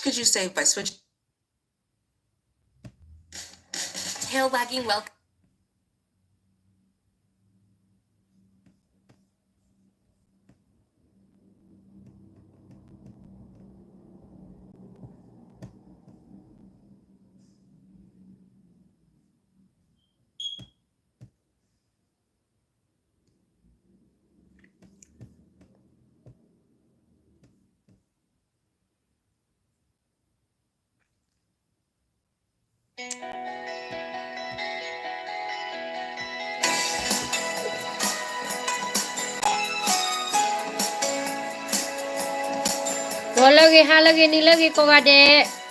could you say by switch? Hail wagging well.ဂီၤလၢအဂ့ၤ ဟါလၢအဂ့ၤ နံၤလၢအဂ့ၤ ကိးဂၤဒဲး.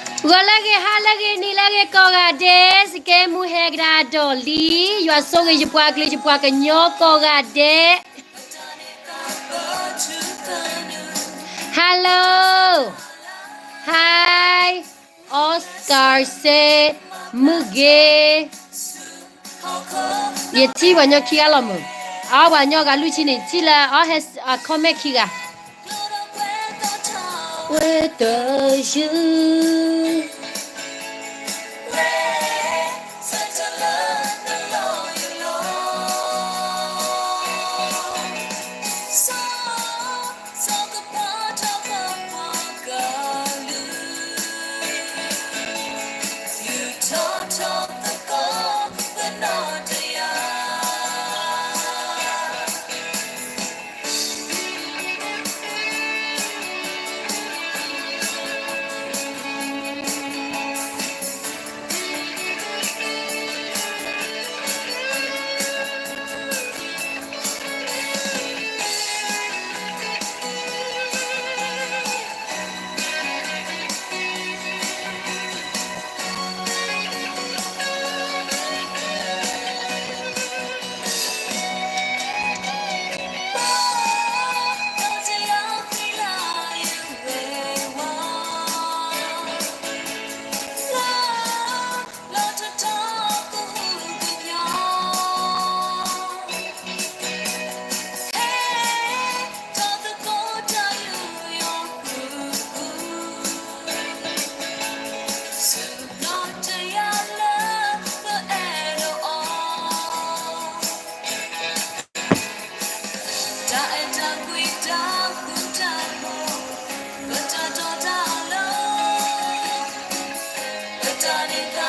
ဂီၤလၢအဂ့ၤ ဟါလၢအဂ့ၤ နံၤလၢအဂ့ၤ ကိးဂၤဒဲး, စကဲမူဟဲကဒါဒီးလံ, ယွၤဆိၣ်ဂ့ၤယပှၤကလုာ် ယပှၤကညီကိးဂၤဒဲး. Hello, hi, Oscar စဲ မုၢ်ဂ့ၤ. ယထံၣ်ပှၤညီခံဂၤလီၤမုၢ်, အပှၤညီဂၤလွံၢ်ဆံန့ၣ် ထံၣ်လၢအဟဲ comment ခံဂၤ. ဝဲတယုၢ်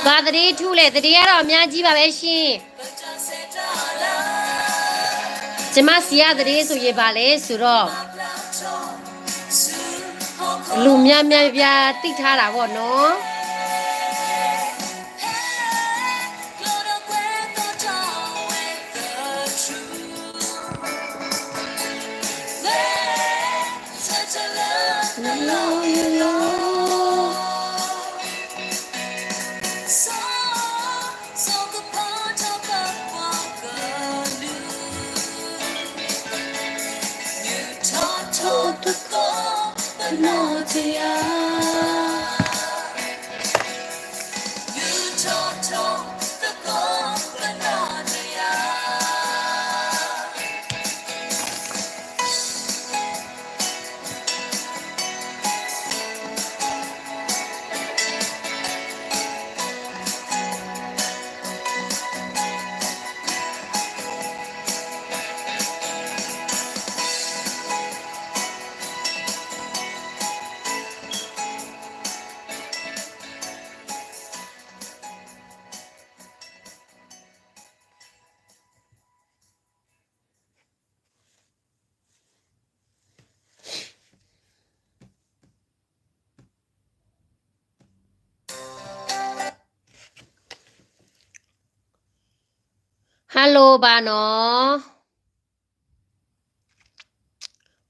ဘာသတင်းထူးလဲ သတင်းကတော့အများကြီးပါပဲရှင်. ကျမဆီကသတင်းဆိုရင်ဘာလဲဆိုတော့ လူများများပြားသိထားတာပေါ့နော်. Hello ဘၣ်နီၤ.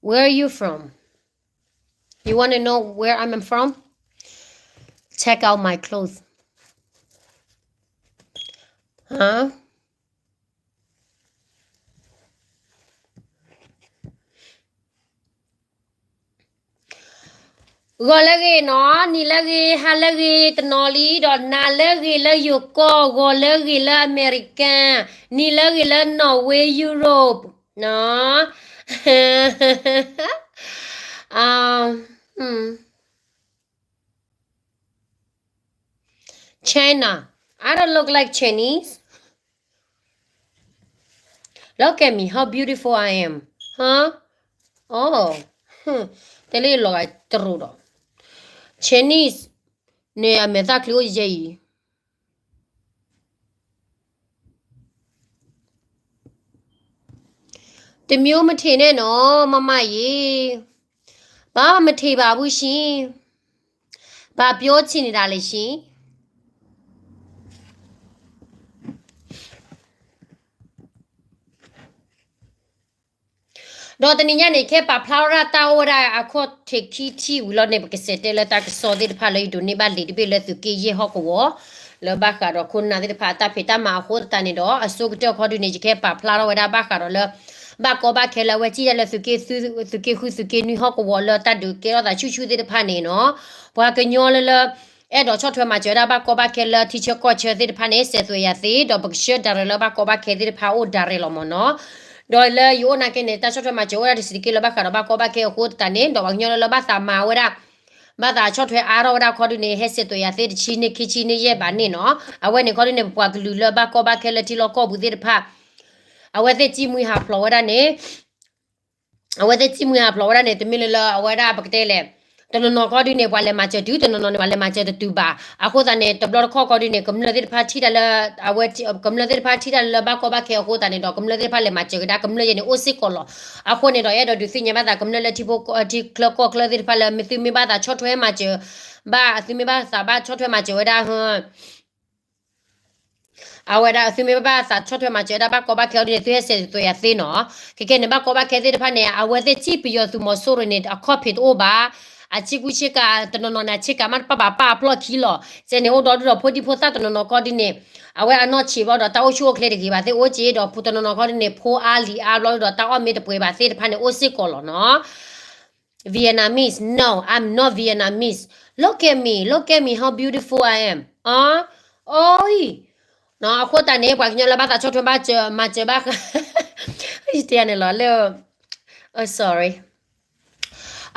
Where are you from? You want to know where I'm from? Check out my clothes. Huh? ဂီၤလၢအဂ့ၤနီၤ, နံၤလၢအဂ့ၤ, ဟါလၢအဂ့ၤ, တနီၤလံ, ဒီးနၤလၢအဂ့ၤလၢယိၤကီၢ်, ဂီၤလၢအဂ့ၤလၢအမဲရကၤ, နံၤလၢအဂ့ၤလၢ Norway, Europe နီၤ. Um, hmm. China. I don't look like Chinese. Look at me, how beautiful I am. Huh? Oh. တဲလၢလီၤဂာ်တရူးဒီး Chinese န့ၣ် အမဲာ်သၣ်ချံအိၣ်ယဲအံၤ တမျိုးမထင်နဲ့နော် မမရေ, ဘာမှမထင်ပါဘူးရှင်, ဘာပြောချင်နေတာလဲရှင်. ဒီးတနံၤညါန့ၣ် ကဲပာ်ဖျါထီၣ်ဒၣ်တၢ်အိၣ်ဝဲဒၣ်အခီၣ်ထံးခံထံၣ်ဝံၤလီၤန့ၣ် ပကစဲးတဲလၢတၢ်ကစီၣ်သ့ၣ်တဖၣ်လၢယဒိးန့ၢ်ဘၣ်လံာ်တဘ့ၣ်လၢသုးက့ယဲၢ်ဟီၣ်ကဝီၤ လၢဘၣ်ဃးဒီးခိၣ်နၢ်သ့ၣ်တဖၣ်အတၢ်ဖံးတၢ်မၤအဃိသတးန့ၣ်ဒီး အဆိကတၢၢ်ခီဒုန့ၣ် ယကဲပာ်ဖျါထီၣ်ဝဲဒၣ်ဘၣ်ဃးဒီးလၢ ဘၣ်ကီဘၣ်ခဲလၢအဝဲစံၣ်တၢ်လၢသုးက့ဃု သုးက့နွံဟီၣ်ကဝီၤလၢတၢ်ဒုးကဲထီၣ်သးဆူၣ်ဆူၣ်သ့ၣ်တဖၣ်န့ၣ်နီၤ, ပှၤကညီလၢလၢ အဲၣ်ဒိးဆီၣ်ထွဲမၤစၢၤဝဲဒၣ်ဘၣ်ကီဘၣ်ခဲလၢထံဆၢကီၢ်ဆၢသ့ၣ်တဖၣ်န့ၣ် စဲးသွဲးယၤသ့ ဒီးပကဆှၢဒၣ်ရဲၣ်လၢဘၣ်ကီဘၣ်ခဲသ့ၣ်တဖၣ်အိၣ်ဒၣ်ရဲၣ်လီၤမ့ၢ်နီၤ. ဒီးလၢယအိၣ်နာ်က့န့ၣ် တၢ်ဆီၣ်ထွဲမၤစၢၤအိၣ်ဒၣ်တစဲးတက့ၢ်လၢဘၣ်ဃးဒီးဘၣ်ကီဘၣ်ခဲအဃိသတးန့ၣ် ဒီးပှၤကညီလၢလၢဘၣ်သးမၤဝဲဒၣ် ဘၣ်သးဆီၣ်ထွဲအါထီၣ်ဝဲဒၣ်ခီဒုန့ၣ် ဟဲစဲးသွဲးယၤသ့တဆံန့ၢ်ခံဆံန့ၢ်ယဲၢ်ဘးန့ၣ်နီၤ. အဝဲန့ၣ်ခီဒုန့ၣ် ပပှၤကလုာ်လၢဘၣ်ကီဘၣ်ခဲလၢထံလီၢ်ကီၢ်ပူၤသ့ၣ်တဖၣ် အဝဲသ့ၣ်စံၣ်မှံဟးဖျိးဝဲဒၣ်န့ၣ် အဝဲသ့ၣ်စံၣ်မှံဟးဖျိးဝဲဒၣ်န့ၣ် တမ့ၢ်လၢလၢအဝဲဒၣ်ပကတဲလဲၣ်, တနီၤနီၤခီဒုန့ၣ် ပှၤလဲၤမၤစၢၤတုၤ တနီၤနီၤန့ၣ် ပှၤလဲၤမၤစၢၤတတုၤဘၣ်. အဃိသတးန့ၣ် တဘျီတခီၣ်ခီဒုန့ၣ် ကမျၢၢ်သ့ၣ်တဖၣ်ထံၣ်တၢ်လၢ အဝဲ ကမျၢၢ်သ့ၣ်တဖၣ်ထံၣ်တၢ်လၢဘၣ်ကီဘၣ်ခဲအဃိသတးန့ၣ်ဒီး ကမျၢၢ်သ့ၣ်တဖၣ်လဲၤမၤစၢၤကဒါ ကမျၢၢ်ယဲန့ၣ်အိၣ်စ့ၢ်ကီးလီၤ. အဃိန့ၣ်ဒီး အဲၣ်ဒိးဒုးသ့ၣ်ညါဘၣ်သးကမျၢၢ်လၢထံဖိကီၢ် ထံချၢကီၢ်ချၢသ့ၣ်တဖၣ်လၢ မ့ၢ်သုမ့ၢ်ဘၣ်သးဆီၣ်ထွဲမၤစၢၤ ဘၣ်သုမ့ၢ်ဘၣ်သးဘၣ်ဆီၣ်ထွဲမၤစၢၤဝဲဒၣ် အဝဲဒၣ်သုမ့ၢ်ဘၣ်သးဆီၣ်ထွဲမၤစၢၤဝဲဒၣ်ဘၣ်ကီဘၣ်ခဲအီၤဒ်န့ၣ် သုဟဲစဲးသွဲးယၤသ့နီၤ. ခဲကဲန့ၣ် ဘၣ်ကီဘၣ်ခဲသ့ၣ်တဖၣ်န့ၣ် အဝဲသ့ၣ်စံၣ်ပယီၤသုးမီၤစိရိၤန့ၣ် အခီၣ်ဖံးတအိၣ်ဘၣ်. အဆ့ကူဆ့ကၤ တနီၤနီၤန့ၣ် အဆ့ကၤမးတပာ်ဘၣ်ပာ်အဖျီၣ်ခံလီၤ. ကဲန့ၣ် အိၣ်ဒီဒူၣ်ဒီးဖိဒံဖိသၣ်တနီၤနီၤခီဒ်န့ၣ် အဝဲအနီၢ်ဆံးဘျီဒီး တၢ်အိၣ်ဆူၣ်အိၣ်ချ့တဂ့ၤဘၣ်သ့ၣ်အိၣ်က့ၤဒီး တနီၤနီၤခီဒ်န့ၣ် ဖိအါလံၤအါဘျီဒီး တၢ်အီၣ်မ့ၢ်တပှဲၤဘၣ်သ့ၣ်တဖၣ်န့ၣ် အိၣ်စ့ၢ်ကီးလီၤနီၤ. Vietnamese, no, I'm not Vietnamese. Look at me, look at me, how beautiful I am. အီ, အီ, အဃိသတးန့ၣ် ပှၤကညီလၢဘၣ်သးဆီၣ်ထွဲဘၣ်စၢၤ မၤစၢၤဘၣ်ဃး ယတဲန့ၣ်လီၤလၢ sorry.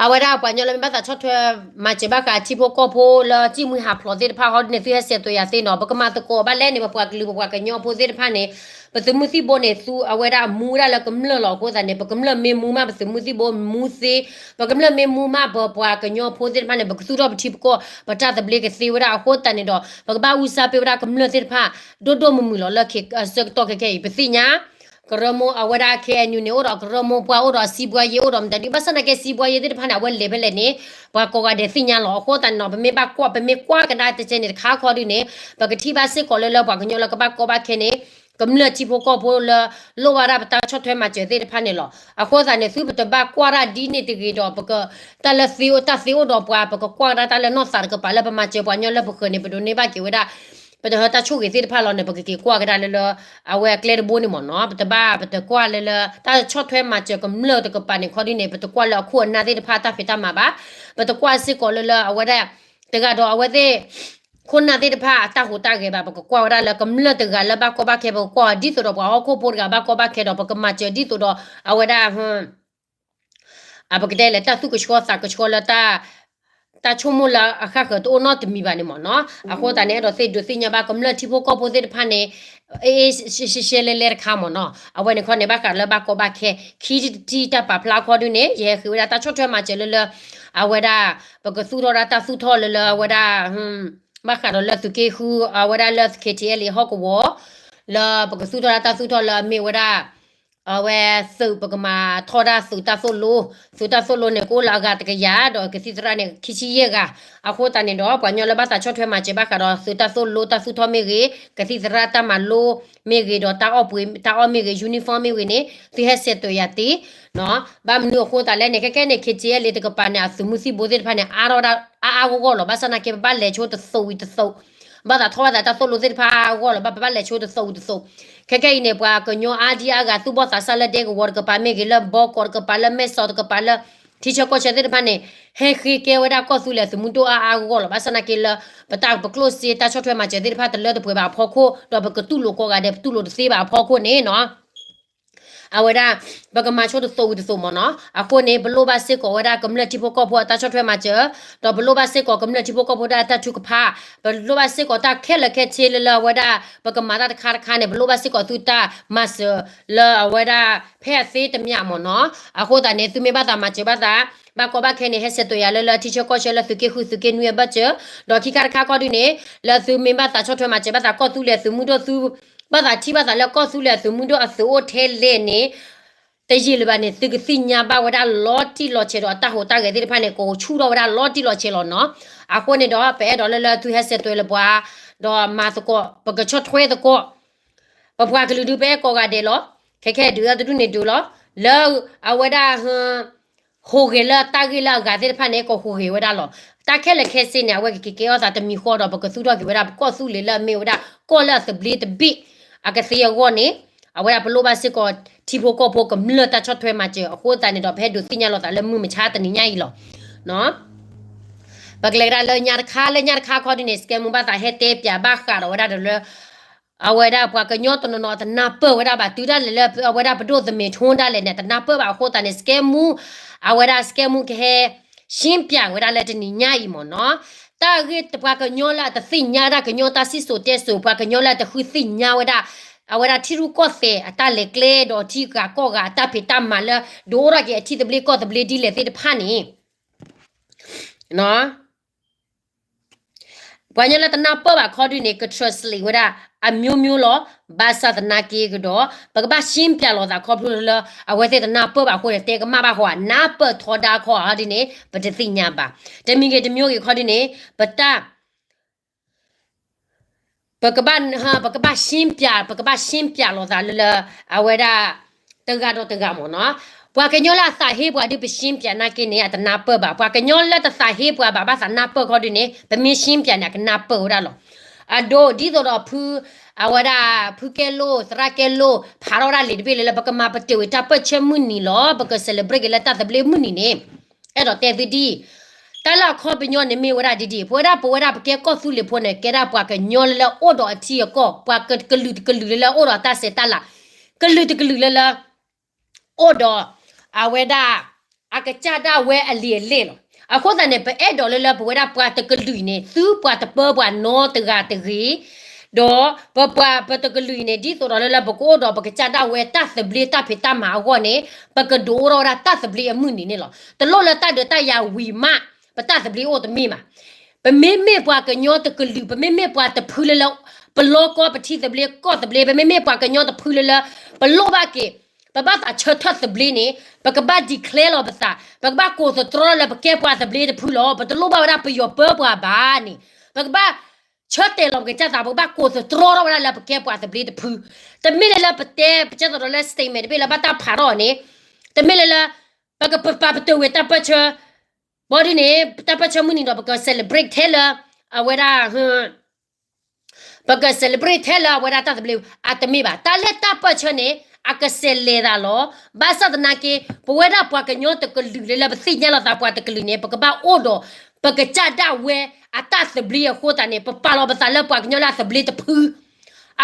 အဝဲဒၣ်ပှၤကညီလၢမ့ၢ်ဘၣ်သးဆီၣ်ထွဲ မၤစၢၤဘၣ်ဃးထံဖိကီၢ်ဖိလၢစံၣ်မှံဟးဖျိးသ့ၣ်တဖၣ်ဃီဒ်န့ၣ် သုဟဲစဲးသွဲးယၤသ့နီၤ. ပကမၤသကိးဘၣ်လဲၣ်န့ၣ် ပပှၤကလုာ်ပပှၤကညီဖိသ့ၣ်တဖၣ်န့ၣ် ပသုးမုၢ်သံၣ်ဘိန့ၣ် သူအဝဲဒၣ်မူဝဲဒၣ်လၢကမျၢၢ်လီၤ. အဃိသတးန့ၣ် ပကမျၢၢ်မ့ၢ်မူမး ပသုးမုၢ်သံၣ်ဘိမူသ့, ပကမျၢၢ်မ့ၢ်မူမး ပပှၤကညီဖိသ့ၣ်တဖၣ်န့ၣ် ပကသူၣ်ထီၣ်ပထံပကီၢ် ပတၢ်သဘျ့ကသ့ဝဲဒၣ်. အဃိသတးန့ၣ်ဒီး ပကဘၣ်အူစၢ်ပ့ၤဝဲဒၣ်ကမျၢၢ်သ့ၣ်တဖၣ် ဒိၣ်ဒိၣ်မုၢ်မုၢ်လီၤလၢ ဆၢကတီၢ်ခဲခဲအံၤ ပသ့ၣ်ညါ ကရၢမိၢ်အဝဲဒၣ် KNU န့ၣ် အိၣ်ဒီးကရၢမိၢ်ပှၢ် အိၣ်ဒီးစံးဘှါယဲ အိၣ်ဒီးမတၤဒုး ဘၣ်ဆၣ်သနာ်က့ စံးဘှါယဲသ့ၣ်တဖၣ်န့ၣ် အဝဲလဲၤဖဲလဲၣ်န့ၣ် ပှၤကိးဂၤဒဲးသ့ၣ်ညါလီၤ. အဃိသတးန့ၣ်နီၤ ပမ့ၢ်ဘၣ်ကွၢ် ပမ့ၢ်ကွၢ်ကဒါတကဲန့ၣ်တခါခီဒုးန့ၣ် ပကထံၣ်ဘၣ်စ့ၢ်ကီးလၢလၢပှၤကညီလၢကဘၣ်ကီဘၣ်ခဲန့ၣ် ကမျၢၢ်ထံဖိကီၢ်ဖိလၢ လိၣ်ဘၣ်ဒၣ်ပတၢ်ဆီၣ်ထွဲမၤစၢၤသ့ၣ်တဖၣ်န့ၣ်လီၤ. အဃိသတးန့ၣ် သုပတဘၣ်ကွၢ်ဒၣ်ဒ်န့ၣ်တဂ့ၤဒီး ပက တၢ်လၢသ့အိၣ် တၢ်သ့အိၣ်ဒီးပှၤ ပကကွၢ်ကဒါတၢ်လၢနီၢ်သးတကပၤလၢပမၤစၢၤပှၤကညီလၢပဃၢၤန့ၣ် ပဒိးန့ၢ်ဘၣ်က့ၤဝဲဒၣ် ပတဟၢတၢ်ဆိၣ်ဂ့ၤသ့ၣ်တဖၣ်လီၤန့ၣ် ပကက့ၤကွၢ်ကဒါလၢလၢ အဝဲအကျဲတဘိန့ၣ်မ့ၢ်နီၤ ပတဘၣ် ပတကွၢ်လၢလၢ တၢ်ဆီၣ်ထွဲမၤစၢၤကမျၢၢ်တကပၤန့ၣ် ခီဒ်န့ၣ် ပတကွၢ်လၢအခိၣ်အနၢ်သ့ၣ်တဖၣ်တၢ်ဖံးတၢ်မၤဘၣ်. ပတကွၢ်စ့ၢ်ကီးလၢလၢအဝဲဒၣ် တဂၤဒီးအဝဲသ့ၣ် ခိၣ်နၢ်သ့ၣ်တဖၣ်အတၢ်ဟူးတၢ်ဂဲၤဘၣ် ပကကွၢ်ဝဲဒၣ်လၢကမျၢၢ်တဂၤလၢဘၣ်ကီဘၣ်ခဲ ပကကွၢ်အီၤဒ်သိးဒီးပှၤဟီၣ်ခိၣ်ဖိတဂၤဘၣ်ကီဘၣ်ခဲဒီး ပကမၤစၢၤဒ်သိးဒီး အဝဲဒၣ် အပကတဲလဲၣ် တၢ်သူၣ်ကဆှီသးကဆှီလၢ တၢ်ဆိကမိၣ်လၢအဃၣ်ဃၢၤတအိၣ်နီတမံၤဘၣ်န့ၣ်မ့ၢ်နီၤ. အဃိသတးန့ၣ် အဲၣ်ဒိးသ့ၣ်ဒိးသ့ၣ်ညါဘၣ်ကမျၢၢ်ထံဖိကီၢ်ဖိသ့ၣ်တဖၣ်န့ၣ် အ့ၣ်အ့ၣ်ရှဲရှဲလဲလဲတခါမ့ၢ်နီၤ. အဝဲန့ၣ်ခီန့ၣ် ဘၣ်ဃးလၢဘၣ်ကီဘၣ်ခဲ ခံထံၣ်တၢ်ပာ်ဖျါခီဒုးန့ၣ် ယဟဲဃ့ဝဲဒၣ်တၢ်ဆီၣ်ထွဲမၤစၢၤလၢလၢ အဝဲဒၣ် ပကသူၣ်ထီၣ်ဒၣ်တၢ်သူၣ်ထီၣ်လၢလၢအဝဲဒၣ် ဘၣ်ဃးဒီးလၢသုးက့ဃု အဝဲဒၣ်လၢ KTLA ဟီၣ်ကဝီၤ လၢပကသူၣ်ထီၣ်ဒၣ်တၢ်သူၣ်ထီၣ်လၢအမ့ၢ်ဝဲဒၣ် အဝဲသုးပကမၤထီဒါသုးတၢ်သိၣ်လိ, သုးတၢ်သိၣ်လိန့ၣ် ကအိၣ်လၢအဂၤတကယၤ ဒီးကသံၣ်သရၣ်န့ၣ် ခံဆံယဲၢ်ဂၤ. အဃိသတးန့ၣ်ဒီး ပှၤကညီလၢဘၣ်သးဆီၣ်ထွဲမၤစၢၤဘၣ်ဃးဒီးသုးတၢ်သိၣ်လိတၢ်သူၣ်ထီၣ်မ့ၢ်ဂ့ၤ, ကသံၣ်သရၣ်တၢ်မၤလိမ့ၢ်ဂ့ၤ ဒီးတၢ်အီၣ်ပှ့ၤတၢ်အီၣ်မ့ၢ်ဂ့ၤ uniform မ့ၢ်ဂ့ၤန့ၣ် သုဟဲဆဲးသွဲးယၤတ့ ဘၣ်မနုၤအဃိသတးလဲၣ်န့ၣ် ခဲခဲန့ၣ် KTLA တကပၤန့ၣ် အသုးမုၢ်သံၣ်ဘိသ့ၣ်တဖၣ်န့ၣ် အါထီၣ်ဝဲဒၣ်အါအါဂီၢ်ဂီၢ်လီၤ. ဘၣ်ဆၣ်သနာ်က့ ပဘၣ်လဲၤဆိတသိးဝံၤတသိး, ဘၣ်သးထီၣ်ဘၣ်သးတၢ်သိၣ်လိသ့ၣ်တဖၣ်အါအါဂီၢ်ဂီၢ်လီၤ. ဘၣ်ပဘၣ်လဲၤဆိတသိးဝံၤတသိး. ခဲခဲအံၤန့ၣ် ပှၤကညီအါဒံအါဂၤ သူၣ်ဘီၣ်သးစၢ်လၢဒဲကဝီၤတကပၤမ့ၢ်ဂ့ၤ, လၢဘီကီးတကပၤ, လၢမဲၢ်စီးတကပၤ, လၢထံဆၢကီၢ်ဆၢသ့ၣ်တဖၣ်န့ၣ် ဟဲဃ့ကဲဝဲဒၣ်ကီၢ်သူလ့ၤအသုးမုၢ်ဒိၣ်အါအါဂီၢ်ဂီၢ်လီၤ. ဘၣ်ဆၣ်သနာ်က့လၢ ပတၢ်ပကျိၣ်စ့တၢ်ဆီၣ်ထွဲမၤစၢၤသ့ၣ်တဖၣ်တလၢတပှဲၤဘၣ်အဖီခိၣ် ဒီးပကတူၢ်လိာ်ကိးဂၤဒဲး ပတူၢ်လိာ်တသ့ဘၣ်အဖီခိၣ်န့ၣ်နီၤ အဝဲဒၣ် ပကမၤဆိတသိးဝံၤတသိးမ့ၢ်နီၤ. အဃိန့ၣ် ပလိၣ်ဘၣ်စ့ၢ်ကီးဝဲဒၣ်ကမျၢၢ်ထံဖိကီၢ်ဖိအတၢ်ဆီၣ်ထွဲမၤစၢၤ, ဒီးပလိၣ်ဘၣ်စ့ၢ်ကီးကမျၢၢ်ထံဖိကီၢ်ဖိတၢ် တၢ်ထုကဖၣ်, ပလိၣ်ဘၣ်စ့ၢ်ကီးတၢ်ခဲလၢာ်ခဲဆ့လၢလၢအဝဲဒၣ် ပကမၤတၢ်တခါတခါန့ၣ် ပလိၣ်ဘၣ်စ့ၢ်ကီးသုတၢ်မၤစၢၤလၢအဝဲဒၣ်ဖဲအသ့တမံၤမ့ၢ်နီၤ. အဃိသတးန့ၣ် သုမ့ၢ်ဘၣ်သးမၤစၢၤဘၣ်သး ဘၣ်ကီဘၣ်ခဲန့ၣ် ဟဲဆဲးသွဲးယၤလၢလၢထံဆၢကီၢ်ဆၢလၢသုးက့ဃုသုးက့နွံအဘၢၣ်စၢၤ, ဒီးခံခါတခါခီဒုန့ၣ် လၢသုမ့ၢ်ဘၣ်သးဆီၣ်ထွဲမၤစၢၤဘၣ်သးကီၢ်သူလ့ၤအသုးမုၢ်ဒိၣ်သု ဘၣ်သးထံၣ်ဘၣ်သးလၢကီၢ်သူလ့ၤအသုးမုၢ်ဒိၣ်အသုးအိၣ်ထဲလဲၣ်န့ၣ် တယံာ်လၢၤဘၣ်န့ၣ် သုကသ့ၣ်ညါဘၣ်ဝဲဒၣ်လီၤတံၢ်လီၤဆဲးဒီးအတၢ်ဟူးတၢ်ဂဲၤသ့ၣ်တဖၣ်န့ၣ် ကဆူၣ်ထီၣ်ဝဲဒၣ်လီၤတံၢ်လီၤဆဲးလီၤနီၤ. အဃိန့ၣ်ဒီး ပအဲၣ်ဒိးလၢလၢသုဟဲဆဲးသွဲးလၢပှၤ ဒီးမၤသကိး ပကဆီၣ်ထွဲသကိး ပပှၤကလုာ်ဒုးပအဲၣ်ကိးဂၤဒဲးလီၤ. ခဲခဲဒုးတဒူၣ်န့ၣ်ဒုးလီၤ. လၢအဝဲဒၣ် ဟူးဂဲၤလၢတၢ်ဂ့ၢ်လၢအဂၤသ့ၣ်တဖၣ်န့ၣ် ကဟူးဂဲၤဝဲဒၣ်လီၤ. တၢ်ခဲလၢာ်ခဲဆ့န့ၣ် အဝဲကက့ၤကဲထီၣ်သးတမံၤဃီဒီး ပကသူၣ်ထီၣ်က့ၤဝဲဒၣ်ပကီၢ်သူလ့ၤလၢအမ့ၢ်ဝဲဒၣ် ကီၢ်လၢအသဘျ့တဘ့ၣ် အကသ့အဂီၢ်န့ၣ် အဝဲဒၣ်ပလိၣ်ဘၣ်စ့ၢ်ကီး ထံဖိကီၢ်ဖိကမျၢၢ်တၢ်ဆီၣ်ထွဲမၤစၢၤအဃိသတးန့ၣ်ဒီး ပဟဲဒုးသ့ၣ်ညါလိာ်သးလၢမုၢ်မဆါတနံၤညါအံၤလီၤ. ပကလဲၤကဒါလၢညါတခါ လၢညါတခါခီဒုန့ၣ် စကဲမူဘၣ်သးဟဲတဲပၠးဘၣ်ဃးဒီးဝဲဒၣ်ဒီးလၢ အဝဲဒၣ်ပှၤကညီတနီၤနီၤတနၢ်ပၢၢ်ဝဲဒၣ်ဘၣ် တုၤဒၣ်လဲာ်လၢအဝဲဒၣ်ပဒိၣ်သမ့ၣ်ထူဒၣ်လဲာ်န့ၣ် တနၢ်ပၢၢ်ဘၣ်အဃိသတးန့ၣ် စကဲမူ အဝဲဒၣ်စကဲမူကဟဲ ရှင်းပြ ဝဲဒၣ်လၢတနံၤညါအံၤမ့ၢ်နီၤ. တၢ်ဂ့ၢ်ပှၤကညီလၢအတသ့ၣ်ညါတၢ်ကညီတၢ်စံၣ်စိၤတဲစိၤ ပှၤကညီလၢအတဃုသ့ၣ်ညါဝဲဒၣ် အဝဲဒၣ်ထံရူၢ်ကီၢ်သဲးအတၢ်လဲၤကျဲဒီးထံဂၤကီၢ်ဂၤအတၢ်ဖံးတၢ်မၤလၢ ဒုးအိၣ်ထီၣ်က့ၤအထံသဘျ့ကီၢ်သဘျ့ဒ်လဲၣ်သ့ၣ်တဖၣ်န့ၣ် ပှၤကညီလၢတနၢ်ပၢၢ်ဘၣ်ခီဒုန့ၣ် က translate ဝဲဒၣ် အမျိုးမျိုး လီၤ. ဘၣ်ဆၣ်သနာ်က့ကဒီး ပကဘၣ် ရှင်းပြ လိာ်သးခီဖျိလၢ အဝဲသ့ၣ်တနၢ်ပၢၢ်ဘၣ်အဃိန့ၣ် တဲကမၣ်ဘၣ်ဃိ နၢ်ပၢၢ်ထီဒါခီဒုန့ၣ် ပတသ့ၣ်ညါဘၣ်. တမံၤဂ့ၤတမျိုးဂ့ၤခီဒုန့ၣ် ပတၢ် ပကဘၣ် ပကဘၣ် ရှင်းပြ ပကဘၣ် ရှင်းပြ လိာ်သးလၢလၢ အဝဲဒၣ် တဂၤဒီးတဂၤမ့ၢ်နီၤ. ပှၤကညီလၢအသးဟ့ပှၤဒုးပ ရှင်းပြ နာ်က့န့ၣ် အတနၢ်ပၢၢ်ဘၣ်. ပှၤကညီလၢတသးဟ့ပှၤဘၣ် ဘၣ်သးနၢ်ပၢၢ်ခီဒုန့ၣ် ပမ့ၢ် ရှင်းပြ န့ၣ် အကနၢ်ပၢၢ်ဝဲဒၣ်လီၤ. အဒိ ဒ်သိးဒီးဖု အဝဲဒၣ် ဖုကဲလိၣ် သရၣ်ကဲလိၣ် ဖးထီၣ်ဒၣ်လံာ်တဘ့ၣ်လၢလၢ ပကမၤပတုာ်ဝံၤတၢ်ပၢၢ်ဆၢမုၢ်နံၤလီၤ. ပက celebrate က့ၤလၢတၢ်သဘျ့မုၢ်နံၤန့ၣ် အဲၣ်ဒိးတဲသုဒ်အံၤ, တၢ်လၢအခီပညီန့ၣ်မ့ၢ်ဝဲဒၣ်ဒ်ဒ်အံၤ, ပဝဲဒၣ်ပဝဲဒၣ်ပကဲကီၢ်သူလ့ၤဖိန့ၣ် ကဲဒၣ်ပှၤကညီလၢလၢအိၣ်ဒီးအထံအကီၢ်, ပှၤကလုာ်တကလုာ်လၢလၢအိၣ်ဒီးအတၢ်ဆဲးတၢ်လၤ, ကလုာ်တကလုာ်လၢလၢ အိၣ်ဒီး အဝဲဒၣ် အကစၢ်ဒၣ်ဝဲအလံာ်အလဲၢ်လီၤ. အဃိသတးန့ၣ် ပအဲၣ်ဒိးလၢလၢပဝဲဒၣ်ပှၤတကလုာ်အံၤန့ၣ် သုပှၤတပၢပှၤနီတဂၤတဂ့ၤ ဒီးပပှၤပတကလုာ်အံၤန့ၣ် ဒ်သိးဒီးလၢလၢပကအိၣ်ဒီးပကစၢ်ဒၣ်ဝဲ တၢ်သဘျ့တၢ်ဖံးတၢ်မၤအဂီၢ်န့ၣ် ပကဒုးအိၣ်ထီၣ်ဝဲဒၣ်တၢ်သဘျ့အမုၢ်နံၤန့ၣ်လီၤ. တလိၣ်လၢတၢ်ဒုးတၢ်ယၤဝံၤမး ပတၢ်သဘျ့အိၣ်တမ့ၢ်ဘၣ်. ပမ့မ့ၢ်ပှၤကညီတကလုာ်, ပမ့မ့ၢ်ပှၤတဖုလၢလၢ ပလီကီပထံသဘျ့ကီၢ်သဘျ့, ပမ့မ့ၢ်ပှၤကညီတဖုလၢလၢ ပလိၣ်ဘၣ်က့ၤ ပဘၣ်သးဆၢထၢၣ်သဘျ့န့ၣ် ပကဘၣ် declare လီၤပသး, ပကဘၣ်ကိးသတြီလၢပကဲပှၤသဘျ့တဖုလီၤ. ပတလိၣ်ဘၣ်ဝဲဒၣ်ပယီၤပၢပှၤဘၣ်န့ၣ်, ပကဘၣ်ဆၢတဲာ်လီၤပကစၢ်သး, ပကဘၣ်ကိးသတြီထီၣ်ဝဲဒၣ်လၢပကဲပှၤသဘျ့တဖု. တမ့ၢ်လၢလၢပတဲ ပကဲသိးဒီးလၢ statement တဘ့ၣ်လၢဘၣ်တၢ်ဖးထီၣ်အီၤန့ၣ်, တမ့ၢ်လၢလၢ ပကပာ်ပတုာ်ဝံၤတၢ်ပၢၢ်ဆၢ ဘီဒုန့ၣ် တၢ်ပၢၢ်ဆၢမုၢ်နံၤဒီး ပက celebrate ထဲလၢ အဝဲဒၣ် ပက celebrate ထဲလၢအဝဲဒၣ်တၢ်သဘျ့ အတမ့ၢ်ဘၣ်. တၢ်လၢတၢ်ပၢၢ်ဆၢန့ၣ် အကဆဲးလဲၤသးလီၤ. ဘၣ်ဆၣ်သနာ်က့ ပဝဲဒၣ်ပှၤကညီတကလုာ်လၢလၢ ပသ့ၣ်ညါလီၤသးပှၤတကလုာ်န့ၣ် ပကဘၣ်အိၣ်ဒီး ပကစၢ်ဒၣ်ဝဲအတၢ်သဘျ့အဃိသတးန့ၣ် ပပာ်လီၤပသးလၢပှၤကညီလၢအသဘျ့တဖု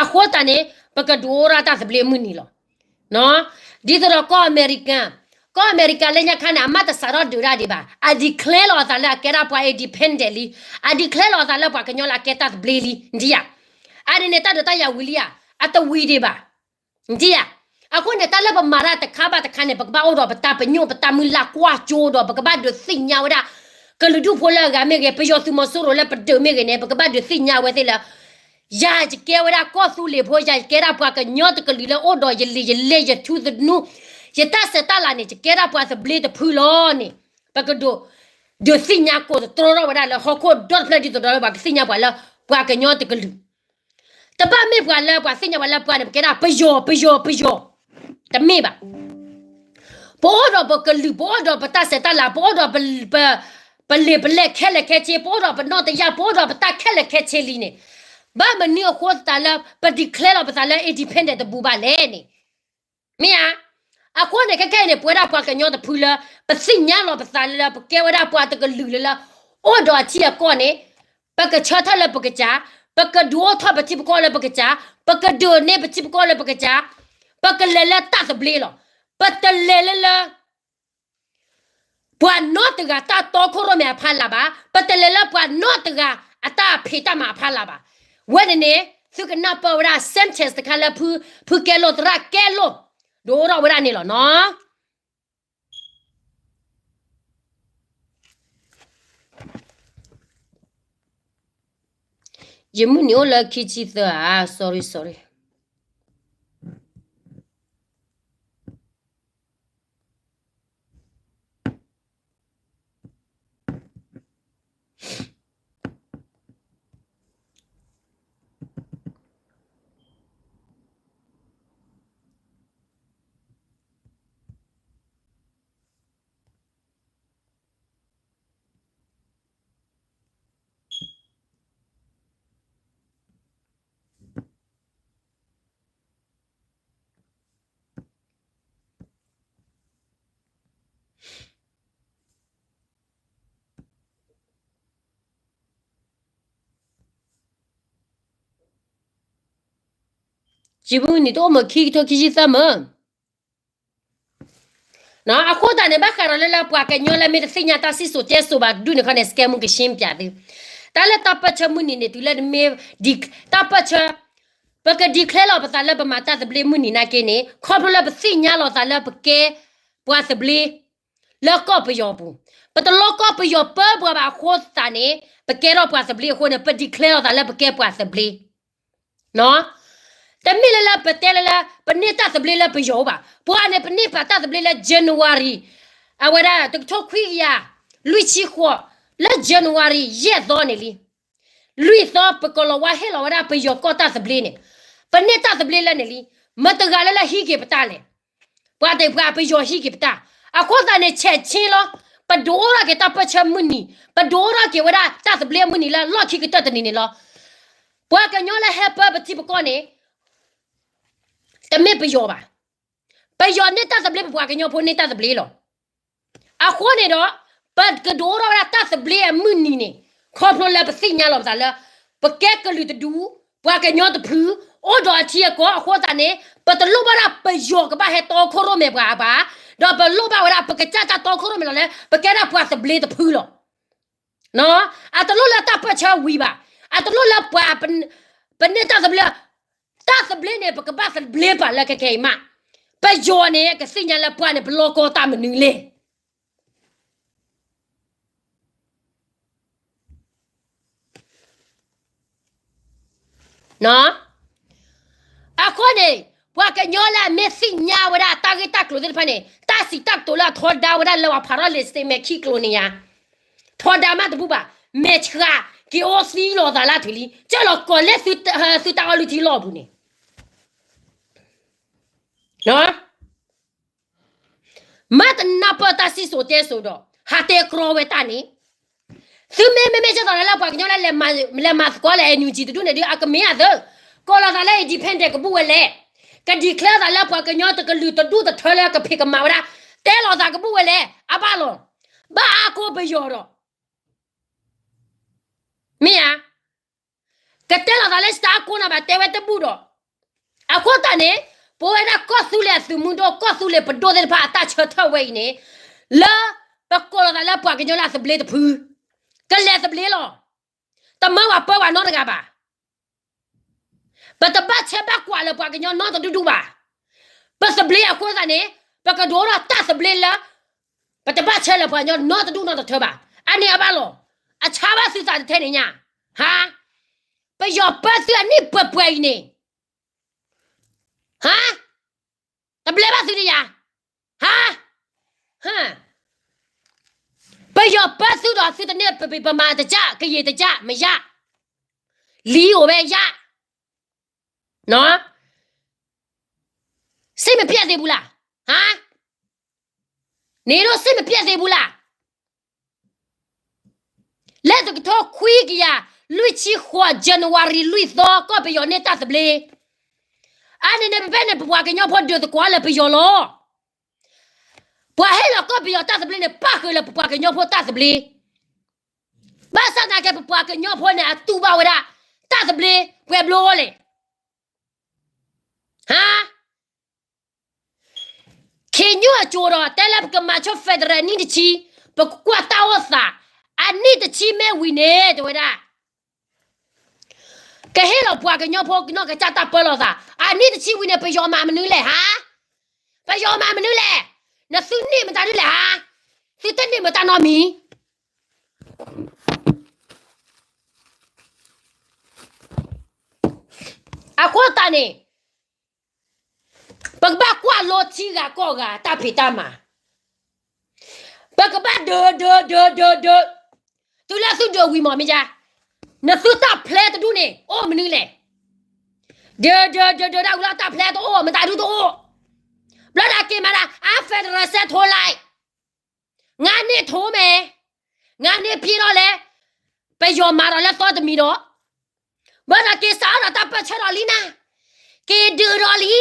အဃိသတးန့ၣ် ပကဒုးအိၣ်ထီၣ်တၢ်သဘျ့အမုၢ်နံၤလီၤ. ဒ်သိးဒီးကီၢ်အမဲရကၤ, ကီၢ်အမဲရကၤလၢညါခါန့ၣ် အမ့ၢ်တစးထီၣ်ဒုးတၢ်ဒံးဘၣ်, အ declare လီၤအသးလၢအကဲဒၣ်ပှၤ independent လံ, အ declare လီၤအသးလၢပှၤကညီလၢအကဲတၢ်သဘျ့လံ, ဒ်ဧါ. အန့ၣ်န့ၣ် တၢ်ဒုးတၢ်ယၤဝံၤလံဧါ, အတဝံၤဒံးဘၣ်, ဒ်ဧါ. အဃိန့ၣ် တၢ်လၢပမၤတၢ်တခါဘၣ်တခါန့ၣ် ပကဘၣ်အိၣ်ဒီးပတၢ်ပညိၣ်ပတၢ်မုၢ်လၢ်ကွၢ်ကၠိဒီး ပကဘၣ်ဒုးသ့ၣ်ညါဝဲဒၣ် ကလုာ်ဒူၣ်ဖိလၢအဂၤမ့ၢ်ဂ့ၤ, ပယီၤသုးမီၤစိရိၤလၢပဒုးမ့ၢ်ဂ့ၤန့ၣ် ပကဘၣ်ဒုးသ့ၣ်ညါဝဲသ့ၣ်လၢ ယၤယကဲဝဲဒၣ်ကီၢ်သူလ့ၤဖိ, ယၤယကဲဒၣ်ပှၤကညီတကလုာ်လၢအိၣ်ဒီးယလံာ်ယလဲၢ် ယထူသနူ, ယတၢ်ဆဲးတၢ်လၤန့ၣ် ယကဲဒၣ်ပှၤသဘျ့တဖုလီၤန့ၣ်, ပကဒိး, ဒုးသ့ၣ်ညါကိးသတြီထီၣ်ဝဲဒၣ်လၢဟီၣ်ခိၣ်ဒီတဖျၢၣ်ဒ်သိးဒီးပှၤကသ့ၣ်ညါပှၤလၢ ပှၤကညီတကလုာ် တဘၣ်မ့ၢ်ပှၤလၢပှၤသ့ၣ်ညါပှၤလၢပှၤန့ၣ် ပကဲဒၣ်ပယီၤ ပယီၤ ပယီၤ, တမ့ၢ်ဘၣ်. ပအိၣ်ဒီးပကလုာ်, ပအိၣ်ဒီးပတၢ်ဆဲးတၢ်လၤ, ပအိၣ်ဒီးပ, ပလံာ်ပလဲၢ်ခဲလၢာ်ခဲဆ့, ပအိၣ်ဒီးပနီၢ်တယၢ်, ပအိၣ်ဒီးပတၢ်ခဲလၢာ်ခဲဆ့လံန့ၣ်, ဘၣ်မနုၤအဃိသတးလၢ ပ declare လီၤပသးလၢ independent တဘူးဘၣ်လဲၣ်န့ၣ် မ့ၢ်ဧါ. အဃိန့ၣ် ခဲခဲအံၤန့ၣ် ပဝဲဒၣ်ပှၤကညီတဖုလၢ ပသ့ၣ်ညါလီၤပသးလၢ ပကဲဝဲဒၣ်ပှၤတကလုာ်လၢလၢ အိၣ်ဒီးအထံအကီၢ်န့ၣ် ပကဆၢထၢၣ်လၢပကစၢ်, ပကဒုးအိၣ်ထီၣ်ပထံပကီၢ်လၢပကစၢ်, ပကဒုးန့ၢ်ပထံပကီၢ်လၢပကစၢ်, ပကလဲၤလၢတၢ်သဘျ့လီၤ. ပတလဲၤလၢလၢ ပှၤနီတဂၤတၢ်တီခိၣ်ရိၣ်မဲအဖီလာ်ဘၣ်, ပတလဲၤလၢပှၤနီတဂၤအတၢ်ဖံးတၢ်မၤအဖီလာ်ဘၣ်. ဝဲန့ၣ်န့ၣ် သုကနၢ်ပၢၢ်ဝဲဒၣ် sentence တခါလၢ ဖုကဲလိာ်သရၣ်ကဲလိာ် ဒိးအိၣ်ထီၣ်ဝဲဒၣ်န့ၣ်လီၤနီၤ. ယမုၢ်နံၤအိၣ်လၢခံဆံသၢဧါ, sorry sorry. ယမုၢ်နံၤတအိၣ်မး ခံကထိခံဆံသၢမး. အဃိသတးန့ၣ် ဘၣ်ဃးဒီးလၢလၢပှၤကညီလၢ မ့ၢ်တသ့ၣ်ညါတၢ်စံၣ်စိၤတဲစိၤဘၣ်ဒူၣ်န့ၣ်ခီန့ၣ် စကဲမုၢ်ကရှ့ပၠးသု, တၢ်လၢတၢ်ပၢၢ်ဆၢမုၢ်နံၤန့ၣ် တုၤလၢနမ့ၢ် တၢ်ပၢၢ်ဆၢ ပက declare လီၤပသးလၢပမၤတၢ်သဘျ့မုၢ်နံၤနာ်က့န့ၣ် ခီဖျိလၢပသ့ၣ်ညါလီၤသးလၢပကဲပှၤသဘျ့ လၢကီၢ်ပယီၤပူၤ, ပတလီကီၢ်ပယီၤပၢပှၤဘၣ်အဃိသတးန့ၣ် ပကဲထီၣ်ပှၤသဘျ့အဃိန့ၣ် ပ declare လီၤသးလၢပကဲပှၤသဘျ့. တမ့ၢ်လၢလၢပတဲလၢလၢ ပန့ၢ်တၢ်သဘျ့လၢပယီၤဘၣ်. ပှၤန့ၣ် ပန့ၢ်ပတၢ်သဘျ့လၢ January အဝဲဒၣ် တကထိခွံကယၤ လွံၢ်ဆံဃိး လၢ January ယဲၢ်သီန့ၣ်လံ. လွံၢ်သီ ပကီၤလၤဝါဟ့ၣ်လီၤဝဲဒၣ်ပယီၤကီၢ်တၢ်သဘျ့န့ၣ်, ပန့ၢ်တၢ်သဘျ့လၢန့ၣ်လံ. မတၤတဂၤလၢလၢဟံးက့ၤပတၢ်လဲၣ်. ပှၤတဲပှၤပယီၤဟံးက့ၤပတၢ်. အဃိသတးန့ၣ် ဆဲးဆ့လီၤ. ပဒုးအိၣ်ထီၣ်က့ၤတၢ်ပၢၢ်ဆၢမုၢ်နံၤ, ပဒုးအိၣ်ထီၣ်က့ၤဝဲဒၣ်တၢ်သဘျ့မုၢ်နံၤလၢလီၢ်ခံကတၢၢ်တနံၤန့ၣ်လီၤ. ပှၤကညီလၢဟဲပၢပထံပကီၢ်န့ၣ် တမ့ၢ်ပယီၤဘၣ်. ပယီၤန့ၢ်တၢ်သဘျ့ ပပှၤကညီဖိန့ၢ်တၢ်သဘျ့လီၤ. အဃိန့ၣ်ဒီး ပကဒုးအိၣ်ထီၣ်ဝဲဒၣ်တၢ်သဘျ့အမုၢ်နံၤန့ၣ် ခီဖျိလၢပသ့ၣ်ညါလီၤပသးလၢ ပကဲကလုာ်တဒူ, ပှၤကညီတဖု, အိၣ်ဒီးအထံအကီၢ်အဃိသတးန့ၣ် ပတလိၣ်ဘၣ်ဒၣ်ပယီၤကဘၣ်ဟဲတီခိၣ်ရိၣ်မဲာ်ပှၤအဘၣ်, ဒီးပလိၣ်ဘၣ်ဝဲဒၣ်ပကစၢ်တၢ်တီခိၣ်ရိၣ်မဲာ်လီၤလၢ ပကဲဒၣ်ပှၤသဘျ့တဖုလီၤ. အတလိၣ်လၢတၢ်ပၢၢ်ဆၢဝံၤဘၣ်. အတလိၣ်လၢပှၤ ပန့ၢ်တၢ်သဘျ့, တၢ်သဘျ့န့ၣ် ပကဘၣ်သဘျ့ပာ်လၢခဲခဲအံၤမး. ပယီၤန့ၣ် ကသ့ၣ်ညါလၢပှၤန့ၣ် ပလီကီတၢ်မနုၤလဲၣ်. အဃိန့ၣ် ပှၤကညီလၢအမ့ၢ်သ့ၣ်ညါဝဲဒၣ်တၢ်ဂ့ၢ်တၢ်ကျိၤသ့ၣ်တဖၣ်န့ၣ် တၢ်စံးတၢ်ကတိၤလၢအထီဒါဝဲဒၣ်လၢပှၤဖးထီၣ်လံာ်စတ့မဲာ်ခံကျိၤန့ၣ်ယါ, ထီဒါမးတဘူၣ်ဘၣ်, မဲာ်ဆှးက့ၤအိၣ်သံလီၤသးလၢအထုးလံ, ကၢၢ်လီၤကီၤလၢသုတၢ်အီလုၢ်ထံလီၢ်ပူၤန့ၣ် မ့ၢ်တနၢ်ပၢၢ်တၢ်စံၣ်စိၤတဲစိၤဒီး ဟးတဲကြီဝဲတၢ်န့ၣ်, သုမ့မ့မ့ၢ်ကဲသိးလၢပှၤကညီလၢ လဲၤမၤသကိးလၢ NUG တဒူၣ်န့ၣ်ဒီး အကမ့ၢ်အသၢ, ကိးလီၤသးလၢ independent ကဘူၣ်ဝဲလဲၣ်, က declare သးလၢပှၤကညီတကလုာ်တဒူၣ်တထၢလၢကဖံးကမၤဝဲဒၣ်, တဲလီၤသးကဘူၣ်ဝဲလဲၣ်, အဘၣ်လီၤ, ဘၣ်အါကိးပယီၤဒီး မ့ၢ်ဧါ, ကတဲလီၤသးလၢစတါကိးနၤဘၣ် တဲဝဲတဘူၣ်ဒီး, အဃိသတးန့ၣ် ပဝဲဒၣ်ကီၢ်သူလ့ၤအသုးမုၢ်ဒိၣ် ကီၢ်သူလ့ၤပဒိၣ်သ့ၣ်တဖၣ်အတၢ်ဆၢထၢၣ်ဝဲအံၤန့ၣ်, လၢပကိးလီၤသးလၢပှၤကညီလၢအသဘျ့တဖု, ကလဲၤသဘျ့လီၤ, တမၢပှၤပၢပှၤနီတဂၤဘၣ်. ပတဘၣ်ဆဲးဘၣ်ကွၢ်လၢပှၤကညီနီတဒူၣ်ဒူၣ်ဘၣ်. ပသဘျ့အဃိသတးန့ၣ် ပကဒိးထီၣ်တၢ်သဘျ့လၢ ပတဘၣ်ဆဲးလၢပှၤကညီနီတဒူၣ်နီတထၢဘၣ်. အန့ၣ်အဘၣ်လီၤ. အဆါဘၣ်သုသးတထဲန့ၣ်ညါ, ဟါ, ပယီၤပၢသုအနံၣ်ပှဲၤပှဲၤအံၤန့ၣ်, ဟါ, တဘျဲဘၣ်သုတယၤ, ဟါ, ဟါ, ပယီၤပၢသုဒီးသုတန့ၢ်ပမၤတကၢ် ကယံာ်တကၢ် မယၣ်, လံအိၣ်ဝဲယၣ်, နီၢ်, စ့ၣ်မပျဲၢ်သ့ဘူးလၢ်, ဟါ, န့ၣ်ဒိၣ်စ့ၣ်မပျဲၢ်သ့ဘူးလၢ်. လၢတကထိခွံကယၤလွံၢ်ဆံဃိး January လွံၢ်သီ ကီၢ်ပယီၤန့ၢ်တၢ်သဘျ့, အါန့ၣ်န့ၣ် ပဖဲန့ၣ် ပပှၤကညီဖိဒုးသကိးလၢပယီၤလီၤ. ပှၤဟ့ၣ်လီၤကီၢ်ပယီၤတၢ်သဘျ့န့ၣ် ပၣ်ဃုာ်လၢပပှၤကညီဖိတၢ်သဘျ့, ဘၣ်ဆၣ်သနာ်က့ ပပှၤကညီဖိန့ၣ် အတူၢ်ဘၣ်ဝဲဒၣ် တၢ်သဘျ့ပှဲၤဘျိလဲၣ်, ဟါ ခ့ၣ်ညိၣ်အကၠိၤဒီး တဲလၢပကမၤဆိ federal နံၣ်တဆံ, ပကကွၢ်တၢ်အိၣ်သး, အနံၣ်တဆံမ့ၢ်ဝံၤန့ၣ် တဲဝဲဒၣ်, ကဟ့ၣ်လီၤပှၤကညီဖိနီၢ်ကစၢ်တၢ်ပၢလီၤသး, အနံၣ်တဆံဝံၤန့ၣ် ပယီၤမၤမနုၤလဲၣ်ဟါ, ပယီၤမၤမနုၤလဲၣ်, နသုန့ၢ်မတၤဒုလဲၣ်ဟါ, သုတန့ၢ်မတၤနီတမံၤ အဃိသတးန့ၣ် ပကဘၣ်ကွၢ်လိထံဂၤကီၢ်ဂၤတၢ်ဖံးတၢ်မၤ, ပကဘၣ်ဒုးဒုးဒုးဒုးဒုး, တုၤလၢသုဒုးဝံၤမ့ၢ်မ့ၢ်ယါ, နသုတၢ်ဖျဲတဒူၣ်န့ၣ် အိၣ်မနုၤလဲၣ်, ဒုးဒုးဒုးဒုးဒၣ်ဝံၤလီၤ တၢ်ဖျဲတအိၣ် မတၤဒုတအိၣ်, ဘျီဒၣ်က့ၤမၤဒၣ် အ federal စဲထိလဲၣ် ငါန့ၢ်ထိမဲာ်, ငါန့ၢ်ဖံးထီၣ်လဲၣ်, ပယီၤမၤဒီးလၢသီတမံၤဒီး, ဘၣ်ဒီးက့ၤစးထီၣ်ဒီးတၢ်ပၢၢ်ဆၢဒီးလံနၤ, က့ၤဒုးဒီးလံ,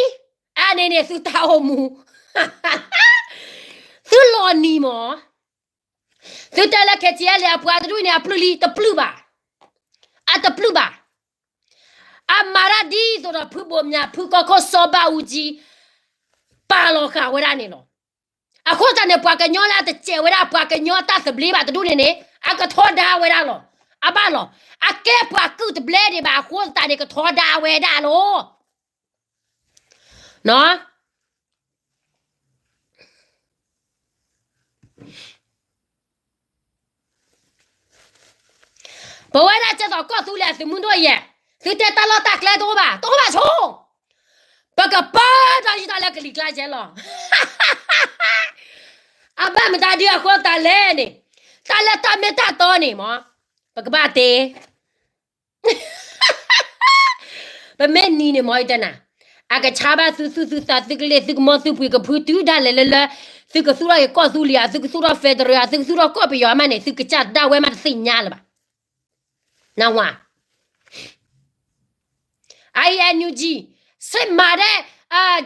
အန့ၣ်န့ၣ်သုတၢ်အိၣ်မူ, သုလီၤနံၤမး, သုတဲလၢ KTLA အပှၤတဒူၣ်န့ၣ် အပျုၢ်လံ တပျုၢ်ဘၣ်, အတပျုၢ်ဘၣ်, အမၤတၢ်ဒ်သိးဒီးဖုဘိးမၠး ဖုကီၢ်ခိၣ်စီၤဘၣ်အူကၠံ ပာ်လီၤဃာ်ဝဲဒၣ်န့ၣ်လီၤ. အဃိသတးန့ၣ် ပှၤကညီလၢအတစဲးဝဲဒၣ်ပှၤကညီတၢ်သဘျ့ဘၣ်တဒူၣ်န့ၣ်န့ၣ် အကထီဒါဝဲဒၣ်လီၤ. အဘၣ်လီၤ. အကဲပှၤကုၢ်တဘျဲဒံးဘၣ်အဃိသတးန့ၣ် ကထီဒါဝဲဒၣ်လီၤ. ပဝဲဒၣ်ကဲသိးကီၢ်သူလ့ၤအသုးမုၢ်ဒိၣ်ယဲၢ်, သုတဲတၢ်လီၢ်တၢ်ကျဲတအိၣ်ဘၣ်, တအိၣ်ဘၣ်ဆိ, ပကပၢၢ်ထီၣ်ယံာ်တၢ်လၢကလံၤကျါယဲၢ်လီၤ. အဘၣ်မတၤဒုအဃိသတးလဲၣ်န့ၣ်, တၢ်လၢတၢ်မ့ၢ်တၢ်တီန့ၣ်မ့ၢ်, ပကဘၣ်တဲ ပမ့ၢ်နံၤန့ၣ်မ့ၢ်ယတဲနၤ, အကဆါဘၣ်သုသူၣ်သုသး သုကလ့ၢ် သုကမီ သုပှ့ၤကဖု တုၤဒၣ်လဲာ်လၢလၢ သုကသူၣ်ထီၣ်က့ၤကီၢ်သူလ့ၤဧါ, သုကသူၣ်ထီၣ် federal ဧါ, သုကသူၣ်ထီၣ်ကီၢ်ပယီၤအမးန့ၣ် သုကစၢ်ဒၣ်ဝဲမးတသ့ၣ်ညါလၢၤဘၣ်. နဝၤ အ NUG စ့မၤဒဲး,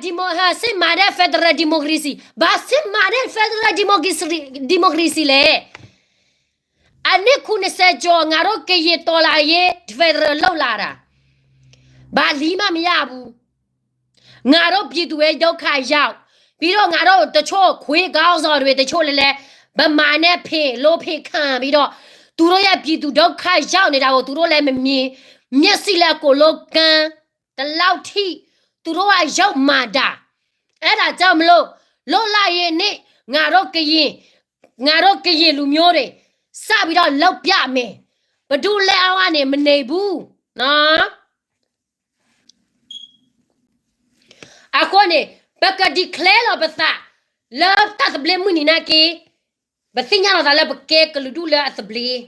စ့မၤဒဲး federal democracy, ဘၣ်စ့မၤဒဲး federal democracy, democracy လဲၣ်. အနံၣ်ခိၣ်နစဲးကၠီၤ ငါတို့ကရင်တော်လှန်ရေး federal လုပ်လာတာ, ဘာလီမမရဘူး. ငါတို့ပြည်သူတွေဒုက္ခရောက်, ပြီးတော့ ငါတို့တချို့ခွေးခေါင်းဆောင်တွေတချို့လည်း လည်း ဗမာနဲ့ဖင်လို့ဖင်ခံပြီးတော့ သူတို့ရဲ့ပြည်သူဒုက္ခရောက်နေတာကို သူတို့လည်းမမြင်, မျက်စိလည်းအကုန်လုံးကန်း, ဒီလောက်ထိ သူတို့ကရောက်မှာတာ. အဲဒါကြောင့်မလို့ လွတ်လပ်ရေးနေ့ ငါတို့ကရင်, ငါတို့ကရင်လူမျိုးတွေ စပြီးတော့လုပ်ပြမယ်. ဘယ်သူလက်အောက်ကနေ မနေဘူးနော်. အဃိန့ၣ် ပက declare လီၤပသး လၢတၢ်သဘျ့မုၢ်နံၤနာ်က့, ပသ့ၣ်ညါလီၤသးလၢပကဲကလုာ်ဒူၣ်လၢအသဘျ့,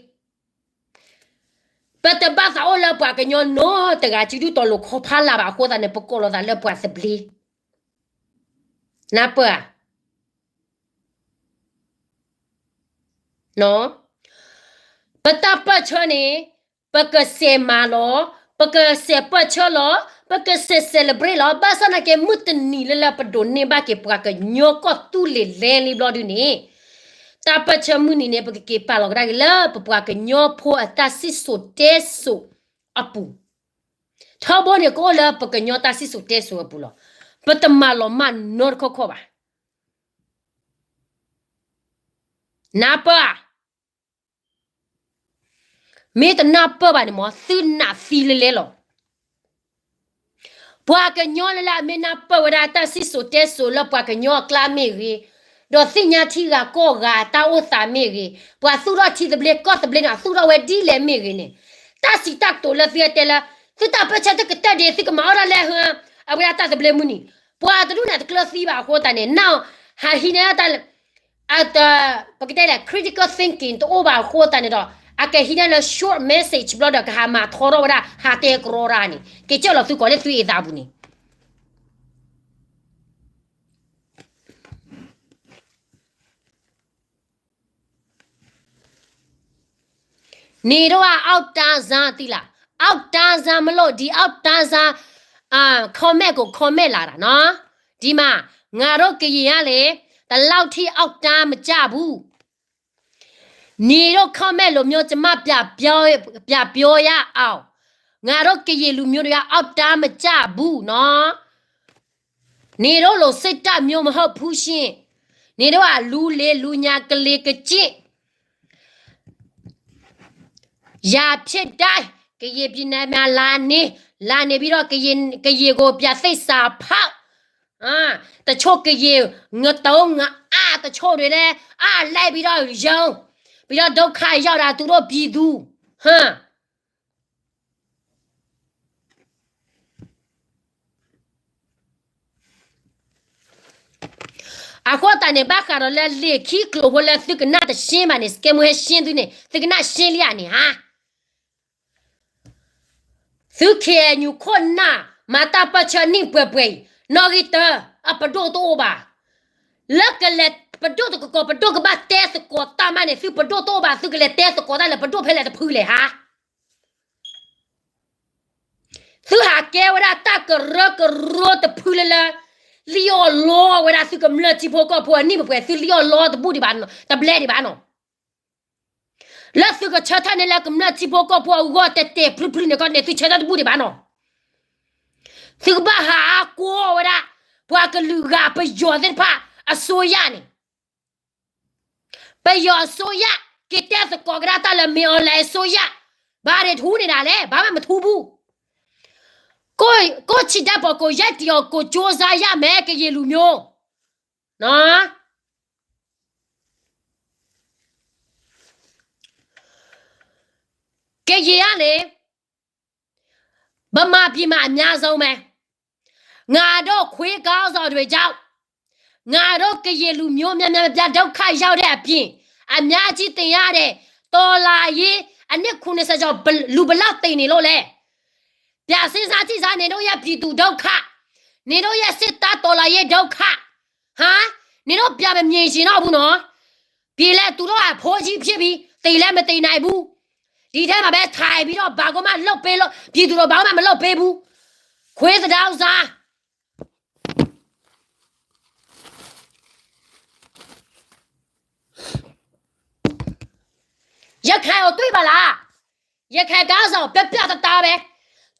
ပတဘၣ်သးအိၣ်လၢပှၤကညီနီတဂၤစုဒုၣ်တီၤလိာ်ခီဖးလၢ်ဘၣ်အဃိသတးန့ၣ် ပကိးလီၤသးလၢပှၤသဘျ့, နၢ်ပၢၢ်ဧါ. ပတၢ်ပၢၢ်ဆၢန့ၣ် ပကစဲးမၤလီၤ, ပကစဲးပၢၢ်ဆၢလီၤ, ပကစဲး celebrate လီၤ. ဘၣ်ဆၣ်နာ်က့ မုၢ်တနံၤလၢလၢပဒိးန့ၢ်ဘၣ်က့ၤပှၤကညီကီၢ်သူလ့ၤလဲလံဘျီဒုန့ၣ်, တၢ်ပၢၢ်ဆၢမုၢ်နံၤန့ၣ် ပကက့ၤပာ်လီၤကဒါက့ၤလၢပပှၤကညီဖိအတၢ်စံၣ်စိၤတဲစိၤအပူၤ, ထီဘိန့ၣ်ကအိၣ်လၢပကညီတၢ်စံၣ်စိၤတဲစိၤအပူၤလီၤ. ပတမၤလီၤမၢ်နီတခီခီဘၣ်. နၢ်ပၢၢ်ဧါ. မ့ၢ်တနၢ်ပၢၢ်ဘၣ်န့ၣ်မ့ၢ် သုနးသံလဲလဲလီၤ. ပှၤကညီလၢလၢအမ့ၢ်နၢ်ပၢၢ်ဝဲဒၣ်တၢ်စံၣ်စိၤတဲစိၤလၢပှၤကညီအကျါမ့ၢ်ဂ့ၤ, ဒီးသ့ၣ်ညါထံဂၤကီၢ်ဂၤတၢ်အိၣ်သးမ့ၢ်ဂ့ၤ, ပှၤသူၣ်ထီၣ်ထံသဘျ့ကီၢ်သဘျ့န့ၣ် အသူၣ်ထီၣ်ဝဲဒ်လဲၣ်မ့ၢ်ဂ့ၤန့ၣ်, တၢ်စံးတၢ်ကတိၤလၢသုဟဲတဲလၢ သုတၢ်ပၢၢ်ဆၢသုကတၢၢ်ဒံး သုကမၤအီၣ်ဒၣ်လဲၢ်ဟၢ အဝဲဒၣ်တၢ်သဘျ့မုၢ်နံၤ, ပှၤတဒူၣ်န့ၣ်တကျၢၤသံဘၣ်အဃိသတးန့ၣ် န ဟးဟံးန့ၢ်တၢ် ပကတဲလဲၣ် critical thinking တအိၣ်ဘၣ်အဃိသတးန့ၣ်ဒီး အကဟံးန့ၢ်လၢ short message ဘျီဒီး ကဟးမၤထီထီၣ်ဝဲဒၣ် ဟးတဲကရီတၢ်န့ၣ် က့ၤကၢၢ်လီၤသုကိးလၢသုအ့သးပူၤန့ၣ် န့ၣ်ဒ်အ အောက်တန်းစား သ့ၣ်လၢ အောက်တန်းစား မလို့ ဒီ အောက်တန်းစား comment ကို comment လာတာနော် ဒီမှာ ငါတို့ကရင်ကလည်း ဒီလောက်ထိ အောက်တန်းမကျဘူး နင်တို့ comment လိုမျိုး ကျွန်မ ပြန်ပြော ပြန်ပြောရအောင် ငါတို့ကရင်လူမျိုးတွေက အောက်တန်းမကျဘူးနော် နင်တို့လို စိတ်ဓာတ်မျိုး မဟုတ်ဘူးရှင် နင်တို့က လူလယ် လူညာ ကလေး ကကျင့် ရန်ဖြစ်တိုင်း ကရင်ပြည်နယ်မှာ လာနေ လာနေပြီးတော့ ကရင် ကရင်ကို ပြန်သစ္စာဖောက် တချို့ကရင် ငတုံးငအါ တချို့တွေလည်း အါ လိုက်ပြီးတော့ ရုံး ပြီးတော့ ဒုက္ခရောက်တာ သူတို့ပြည်သူ ဟမ် အဃိသတးန့ၣ် ဘၣ်ဃးဒီးလၢလံာ်ခံကျိာ်ဖိလၢသုကနၣ်တရှင်းဘၣ်န့ၣ် စကဲမူဟဲရှင်းသုန့ၣ် သုကနၣ်ရှင်းလံဧါန့ၣ်ဧါ သု KNU ခိၣ်နၢ် မၤတၢ်ပၢၢ်ဆၢနံၣ်ပှဲၤပှဲၤအံၤ နီၣ်ဂံၢ်တၢ အပဒိၣ်တအိၣ်ဘၣ်. လၢကလဲၤပဒိၣ်တကကိး ပဒိၣ်ကဘၣ်တဲသကိးတၢ်မးန့ၣ် သုပဒိၣ်တအိၣ်ဘၣ် သုကလဲၤတဲသကိးတၢ်လၢပဒိၣ်ဖဲလဲၣ်တဖုလဲၣ်ဟါ သုဟးကဲဝဲဒၣ်တၢ်ကရၢကရိတဖုလၢလၢ လံၣ်အီၣ်လီအီၣ်ဝဲဒၣ်သုကမျၢၢ်ထံဖိကီၢ်ဖိအနံၣ်ပှဲၤပှဲၤ သုလံၣ်အီၣ်လီတဘူၣ်ဒံးဘၣ် တဘျဲဒံးဘၣ်နီၤ. လၢသုကဆၢထၢၣ်န့ၢ်လၢကမျၢၢ်ထံဖိကီၢ်ဖိအဂီၢ်တဲာ်တဲာ်ဖျုဖျုန့ၣ်ကီးန့ၣ် သုဆၢထၢၣ်တဘူၣ်ဒံးဘၣ်နီၤ. သုကဘၣ်ဟးအါကွီၢ်ဝဲဒၣ် ပှၤကလုာ်ဂၤပယီၤသ့ၣ်တဖၣ်အစိုးရန့ၣ် ပယီၤအစိုးရ က့ၤတဲသကိးကဒါတၢ်လၢ မင်းအောင်လှိုင်အစိုးရ ဘာတွေထူးနေတာလဲ ဘာမှမထူးဘူး ကိုယ့် ကိုယ့်ခြေထောက်ပေါ်ကိုယ်ရပ်တည်အောင် ကိုယ်ကြိုးစားရမယ် ကရင်လူမျိုး နော် ကရင်ကလည်း ဗမာပြည်မှာအများဆုံးပဲ ငါတို့ခွေးခေါင်းဆောင်တွေကြောင့် ငါတို့ကရင်လူမျိုးများများပြားဒုက္ခရောက်တဲ့အပြင် အများကြီးသေရတယ် တော်လှန်ရေးအနှစ်ခုနှစ်ဆယ်ကျော် လူဘယ်လောက်သေနေလို့လဲ ပြန်စဉ်းစားကြည့်စမ်း နေတို့ရဲ့ပြည်သူဒုက္ခ နေတို့ရဲ့စစ်သားတော်လှန်ရေးဒုက္ခ ဟာ နေတို့ပြန်မမြင်ချင်တော့ဘူးနော် ပြည်လဲသူတို့အဖိုးကြီးဖြစ်ပြီ သေလည်းမသေနိုင်ဘူး ဒီထဲမှာပဲထိုင်ပြီးတော့ဘာကမှလုပ်ပေးလို့ ပြည်သူတို့ဘာမှမလုပ်ပေးဘူး ခွေးသဒါဥစား ရခိုင်ကိုတွေ့ပါလား ရခိုင်ခေါင်းဆောင်ပြတ်ပြတ်သားသားပဲ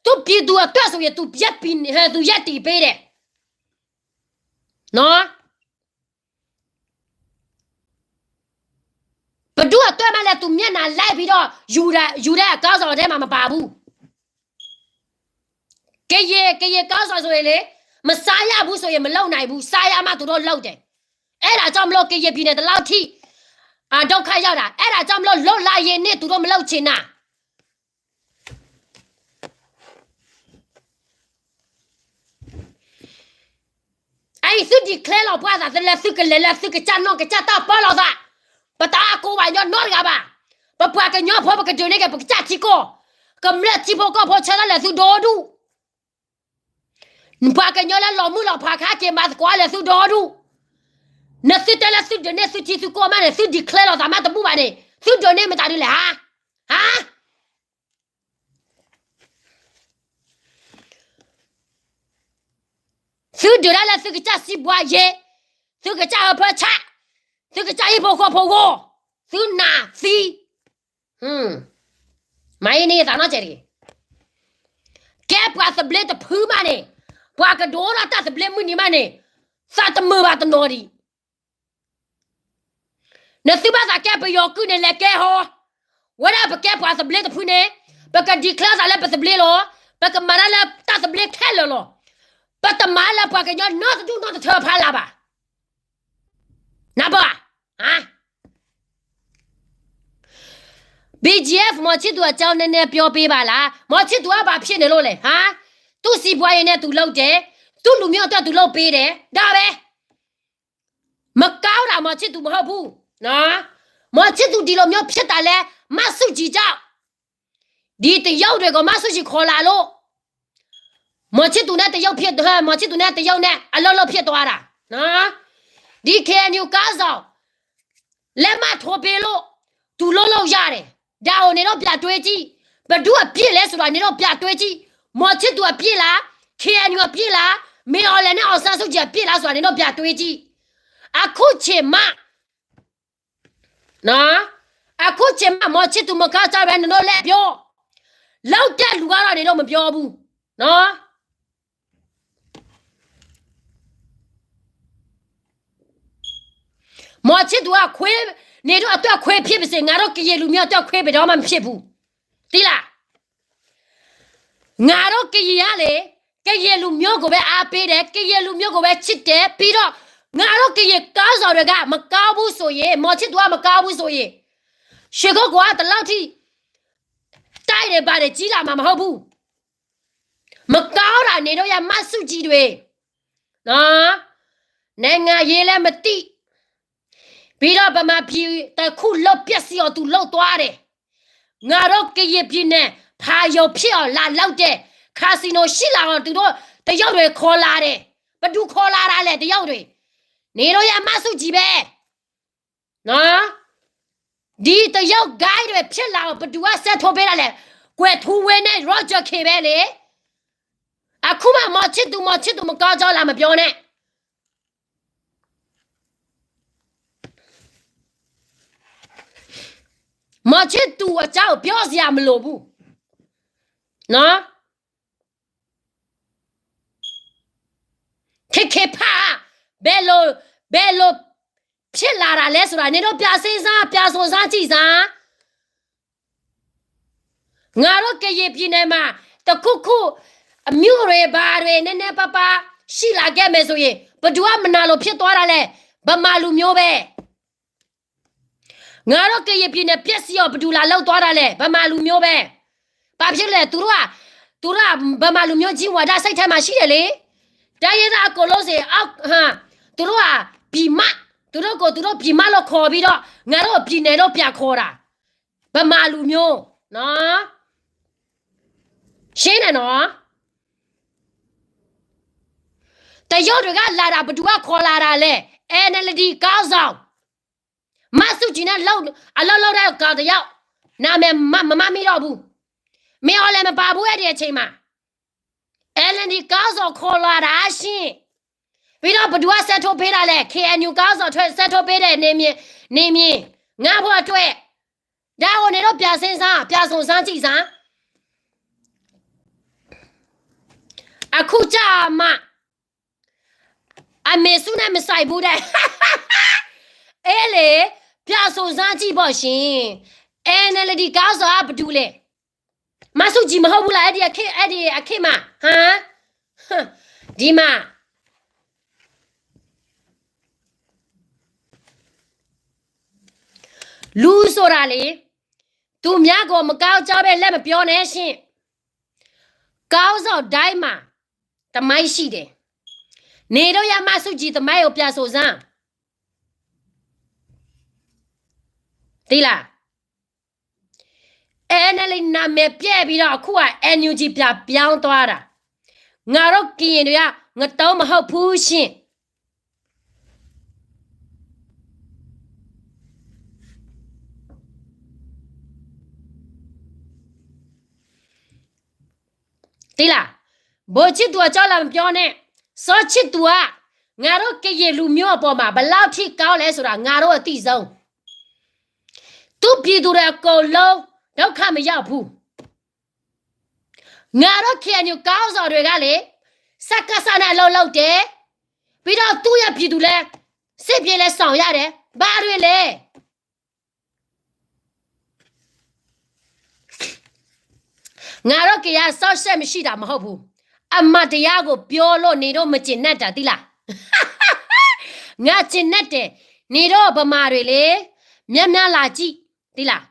သူပြည်သူအတွက်ဆိုရင် သူရပ်ပြီး သူရပ်တည်ပေးတယ်နော် ဘယ်သူအတွက်မှလည်း သူမျက်နှာလိုက်ပြီးတော့ ယူတဲ့ ယူတဲ့အခေါင်းဆောင်ထဲမှာမပါဘူး ကရင် ကရင်ခေါင်းဆောင်ဆိုရင်လေ မစားရဘူးဆိုရင် မလုပ်နိုင်ဘူး စားရမှသူတို့လုပ်တယ် အဲ့ဒါကြောင့်မလို့ ကရင်ပြည်နယ်တစ်လောက်ထိ အာ ဒုက္ခရောက်တာ အဲ့ဒါကြောင့်မလို့ လွတ်လပ်ရေးနေ့ သူတို့မလုပ်ချင်တာ အံၤသု declare လီၤပှၤသး သုလၢသုကလဲၤလၢသုကစၢ်နီၢ်ကစၢ်တၢ်ပၢလီၤသး ပတအါကိးဘၣ်ညီနီတဂၤဘၣ် ပပှၤကညီဖိပကဒုးန့ၢ်က့ၤ ပကစၢ်ထံကီၢ် ကမျၢၢ်ထံဖိကီၢ်ဖိဆၢထၢၣ်လၢသုဒီဒူၣ် ပှၤကညီလၢလီၤမုၢ်လီၤဖးခါက့ၤမၤသကိးလၢသုဒီဒူၣ် နသုတဲလၢသုဒုးန့ၢ်သုထံသုကီၢ်မးန့ၣ် သု declare လီၤသးမးတဘူၣ်ဘၣ်န့ၣ် သုဒုးန့ၢ်မတၤဒုလဲၣ်ဟါ ဟါ သုဒုးဒၣ်လၢသုကစၢ်စံးဘှါယ့ သုကစၢ်ဟၢဖၢဆၣ် သုကစၢ်ဟံၣ်ဖိဃီဖိဂီၢ် သုနးသံ မၤအံၤန့ၣ်သးနီၢ်ကဲးတဂ့ၤ ကဲပှၤသဘျ့တဖုမးန့ၣ် ပှၤကဒိးထီၣ်တၢ်သဘျ့မုၢ်နံၤမးန့ၣ် သးတမုာ်ဘၣ်တနီၤဒံး နသုဘၣ်သးကဲပယီၤကုၢ်န့ၣ် လဲၤကဲဟီ, ဝဲဒၣ်ပကဲပှၤသဘျ့တဖုန့ၣ်, ပက declare သးလၢပသဘျ့လီၤ. ပကမၤတၢ်လၢတၢ်သဘျ့ခဲလၢာ်လီၤ. ပတမၤလၢပှၤကညီနီတဒူၣ်နီတထၢဖးလၢ်ဘၣ်. နၢ်ပၢၢ်ဧါ. ဘီကၠံၣ်အ့ၣ် မောင်ချစ်သူအကြောင်းနည်းနည်းပြောပေးပါလား မောင်ချစ်သူကဘာဖြစ်နေလို့လဲ ဟါ သူ့စီးပွားရေးနဲ့သူလုပ်တယ် သူ့လူမျိုးအတွက်သူလုပ်ပေးတယ် ဒါပဲ မကောင်းတာ မောင်ချစ်သူမဟုတ်ဘူးနော် မောင်ချစ်သူဒီလိုမျိုးဖြစ်တာလဲ မဆုကြည်ကြောင့် ဒီတရုတ်တွေကို မဆုကြည်ခေါ်လာလို့ မောင်ချစ်သူနဲ့တရုတ်ဖြစ် မောင်ချစ်သူနဲ့တရုတ်နဲ့အလုပ်လုပ်ဖြစ်သွားတာနော် ဒီ KNU ခေါင်းဆောင် လက်မှတ်ထိုးပေးလို့ သူလုပ်လို့ရတယ် ဒါကိုနင်တို့ပြန်တွေးကြည့် ဘယ်သူအပြစ်လဲဆိုတာနင်တို့ပြန်တွေးကြည့် မောင်ချစ်သူအပြစ်လား KNU အပြစ်လား မင်းအောင်လှိုင်နဲ့အောင်ဆန်းစုကြည်အပြစ်လားဆိုတာနင်တို့ပြန်တွေးကြည့် အခုချိန်မှ နော် အခုချိန်မှ မောင်ချစ်သူမကောင်းကြောင်းပဲနင်တို့လဲပြော လုပ်တဲ့လူကတော့နင်တို့မပြောဘူးနော် မောင်ချစ်သူကခွေး နင်တို့အတွက်ခွေးဖြစ်ပါစေ ငါတို့ကရင်လူမျိုးအတွက်ခွေးဘယ်တော့မှမဖြစ်ဘူး သိလား ငါတို့ကရင်ကလေ ကရင်လူမျိုးကိုပဲအားပေးတယ် ကရင်လူမျိုးကိုပဲချစ်တယ် ပြီးတော့ ငါတို့ကရင်ခေါင်းဆောင်တွေကမကောင်းဘူးဆိုရင် မောင်ချစ်သူကမကောင်းဘူးဆိုရင် ရွှေကုက္ကိုကဒီလောက်ထိ တိုက်တယ်ပါတယ်ကြီးလာမှာမဟုတ်ဘူး မကောင်းတာနင်တို့ရဲ့မဆုကြည်တွေနော် နိုင်ငံရေးလည်းမသိ ပြီးတော့ဗမာပြည်တစ်ခုလုံးပျက်စီးအောင်သူလုပ်သွားတယ် ငါတို့ကရင်ပြည်နယ် ဖာရုံဖြစ်အောင်လာလုပ်တယ် ခါစီနိုရှိလာအောင်သူတို့တရုတ်တွေခေါ်လာတယ် ဘယ်သူခေါ်လာတာလဲတရုတ်တွေ နင်တို့ရဲ့မဆုကြည်ပဲနော် ဒီတရုတ် guide တွေဖြစ်လာအောင်ဘယ်သူကဆက်ထိုးပေးတာလဲ ကွယ်ထူးဝင်းနဲ့ Roger K ပဲလေ အခုမှမောင်ချစ်သူ မောင်ချစ်သူမကောင်းကြောင်းလာမပြောနဲ့ မောင်ချစ်သူအကြောင်းပြောစရာမလိုဘူးနော် ခေတ်ခေတ်ဖာ ဘယ်လို ဘယ်လိုဖြစ်လာတာလဲဆိုတာနင်တို့ပြန်စဉ်းစား ပြန်စုံစမ်းကြည့်စမ်း ငါတို့ကရင်ပြည်နယ်မှာတစ်ခုခု အမျိုးတွေဘာတွေနည်းနည်းပါးပါးရှိလာခဲ့မယ်ဆိုရင် ဘယ်သူကမနာလိုဖြစ်သွားတာလဲ ဗမာလူမျိုးပဲ ငါတို့ကရင်ပြည်နယ်ပျက်စီးအောင် ဘယ်သူလာလုပ်သွားတာလဲ ဗမာလူမျိုးပဲ ဘာဖြစ်လဲ သူတို့က သူတို့က ဗမာလူမျိုးကြီးဝါဒစိတ်ထဲမှာရှိတယ်လေ တိုင်းရင်းသားအကုန်လုံးစေ အောက် ဟမ် သူတို့က ပြည်မ သူတို့ကို သူတို့ပြည်မလို့ခေါ်ပြီးတော့ ငါတို့ပြည်နယ်လို့ပြန်ခေါ်တာ ဗမာလူမျိုးနော် ရှင်းတယ်နော် တရုတ်တွေကလာတာ ဘယ်သူကခေါ်လာတာလဲ NLD ခေါင်းဆောင် မဆုကြည်နဲ့လုပ် အလုပ်လုပ်တဲ့ကောင်တစ်ယောက် နာမည်မ မမှတ်မိတော့ဘူး မင်းအောင်လှိုင်မပါဘူး အဲ့ဒီအချိန်မှာ NLD ခေါင်းဆောင်ခေါ်လာတာရှင်း ပြီးတော့ဘယ်သူကဆက်ထိုးပေးတာလဲ KNU ခေါင်းဆောင်ထွက် ဆက်ထိုးပေးတဲ့နေမြင် နေမြင် ငါ့ဖို့အတွက် ဒါကိုနင်တို့ပြန်စဉ်းစား ပြန်စုံစမ်းကြည့်စမ်း အခုကြမှ အမေစုနဲ့မဆိုင်ဘူးတဲ့ အေးလေ ပြန်စုံစမ်းကြည့်ပေါ့ရှင် NLD ခေါင်းဆောင်ကဘယ်သူလဲ မဆုကြည်မဟုတ်ဘူးလား အဲ့ဒီအခေတ် အဲ့ဒီအခေတ်မှာ ဟမ် ဒီမှာ လူဆိုတာလေ သူများကိုမကောင်းကြောင်းပဲလက်မပြောနဲ့ရှင် ခေါင်းဆောင်တိုင်းမှာသမိုင်းရှိတယ် နေတော့ရမဆုကြည်သမိုင်းကိုပြန်စုံစမ်း သိလား NLD နာမည်ပျက်ပြီးတော့အခုက NUG ပြန်ပြောင်းသွားတာ ငါတို့ကရင်တွေကငတုံးမဟုတ်ဘူးရှင် သိလား ဗိုလ်ချစ်သူအကြောင်းလာမပြောနဲ့ စောချစ်သူက ငါတို့ကရင်လူမျိုးအပေါ်မှာဘယ်လောက်ထိကောင်းလဲဆိုတာငါတို့အသိဆုံး သူ့ပြည်သူတွေအကုန်လုံးဒုက္ခမရောက်ဘူး ငါတို့ KNU ခေါင်းဆောင်တွေကလေ စကစနဲ့အလုပ်လုပ်တယ် ပြီးတော့သူ့ရဲ့ပြည်သူလည်း စစ်ပြေလည်းဆောင်ရတယ် ဘာတွေလဲ ငါတို့ကရင်စောင့်ရှက်မရှိတာမဟုတ်ဘူး အမှန်တရားကိုပြောလို့နေတော့မကျေနပ်တာသိလား ငါကျေနပ်တယ် နေတော့ဗမာတွေလေ များများလာကြည့် သိလား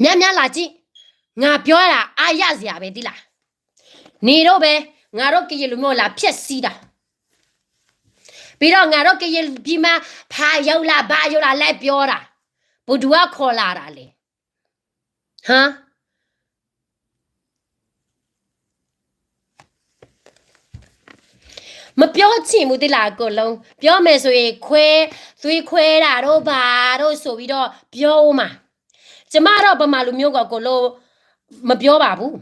များများလာကြည့်, ငါပြောတာ အားရစရာပဲ သိလား. နေတော့ပဲ ငါတို့ကရင်လူမျိုး လာဖျက်ဆီးတာ. ပြီးတော့ ငါတို့ကရင်ပြည်မှာ ဖာရုပ်လား ဘာရုပ်လား လိုက်ပြောတာ. ဘယ်သူက ခေါ်လာတာလဲ. ဟမ်. မပြောချင်ဘူး သိလား အကုန်လုံး. ပြောမယ်ဆိုရင် ခွဲ, သွေးခွဲတာတို့ ဘာတို့ဆိုပြီးတော့ ပြောဦးမှာ. ကျမတော့ ဗမာလူမျိုးကို အကုန်လုံး မပြောပါဘူး.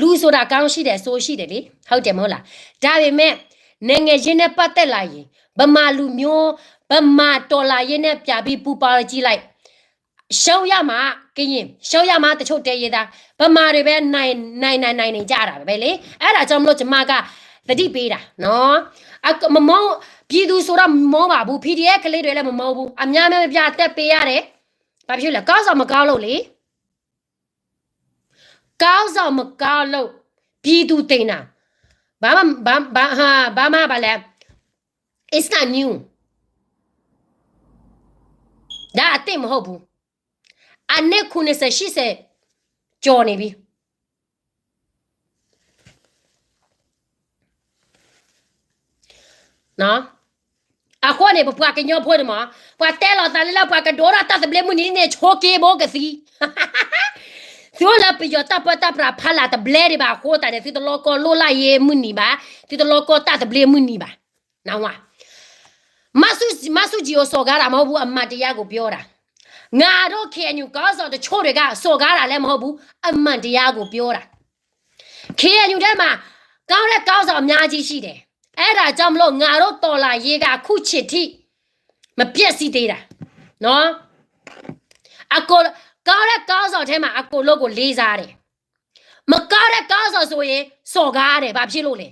လူဆိုတာ ကောင်းရှိတယ် ဆိုးရှိတယ်လေ. ဟုတ်တယ်မဟုတ်လား. ဒါပေမဲ့ နိုင်ငံရေးနဲ့ပတ်သက်လာရင် ဗမာလူမျိုး ဗမာတော်လှန်ရေးနဲ့ ပြန်ပြီးပူးပေါင်းကြည့်လိုက်. ရှုံးရမှာ ကရင်, ရှုံးရမှာ တချို့တိုင်းရင်းသား, ဗမာတွေပဲ နိုင်, နိုင်, နိုင်, နိုင်နေကြတာပဲလေ. အဲ့ဒါကြောင့်မလို့ ကျမက သတိပေးတာနော်. အက-, မမုန်း, ပြည်သူဆိုတော့ မမုန်းပါဘူး. PDF ကလေးတွေလည်း မမုန်းဘူး. အများများပြ အသက်ပေးရတယ်. ဘာဖြစ်လဲ. ခေါင်းဆောင်မကောင်းလို့လေ. ခေါင်းဆောင်မကောင်းလို့ ပြည်သူတင်တာ. ဘာမှ, ဘာ, ဘာ, ဟာ, ဘာမှ ဘာလဲ. It's not new. ဒါအသစ်မဟုတ်ဘူး. အနှစ် ခုနှစ်ဆယ် ရှစ်ဆယ် ကျော်နေပြီ. နော်. အဃိန့ၣ် ပပှၤကညီဖိန့ၣ်မး, ပှၤတဲလီၤသးလၢ လၢပှၤကဒိးထီၣ်တၢ်သဘျ့မုၢ်နံၤန့ၣ် ဆိက့ဘိကသံ. သုလၢပယီၤတၢ်ပၢတၢ်ပြးဖးလၢ်တဘျဲဒံးဘၣ်အဃိသတးန့ၣ် သုတလီကီလိၣ်လၢ်ယ့မုၢ်နံၤဘၣ်, သုတလီကီတၢ်သဘျ့မုၢ်နံၤဘၣ်. နဝါ. မဆူ, မဆူကၠံအိၣ် စော်ကားတာ မဟုတ်ဘူး, အမှန်တရားကိုပြောတာ. ငါတို့ KNU ခေါင်းဆောင်တချို့တွေက စော်ကားတာလည်း မဟုတ်ဘူး, အမှန်တရားကိုပြောတာ. KNU ထဲမှာ ကောင်းတဲ့ခေါင်းဆောင်အများကြီးရှိတယ်. အဲ့ဒါကြောင့်မလို့ ငါတို့တော်လှန်ရေးက အခုချိန်ထိ မပျက်စီးသေးတာနော်. အကို, ကောင်းတဲ့ခေါင်းဆောင်ထဲမှာ အကိုလို့ကိုလေးစားတယ်. မကောင်းတဲ့ခေါင်းဆောင်ဆိုရင် စော်ကားတယ်. ဘာဖြစ်လို့လဲ.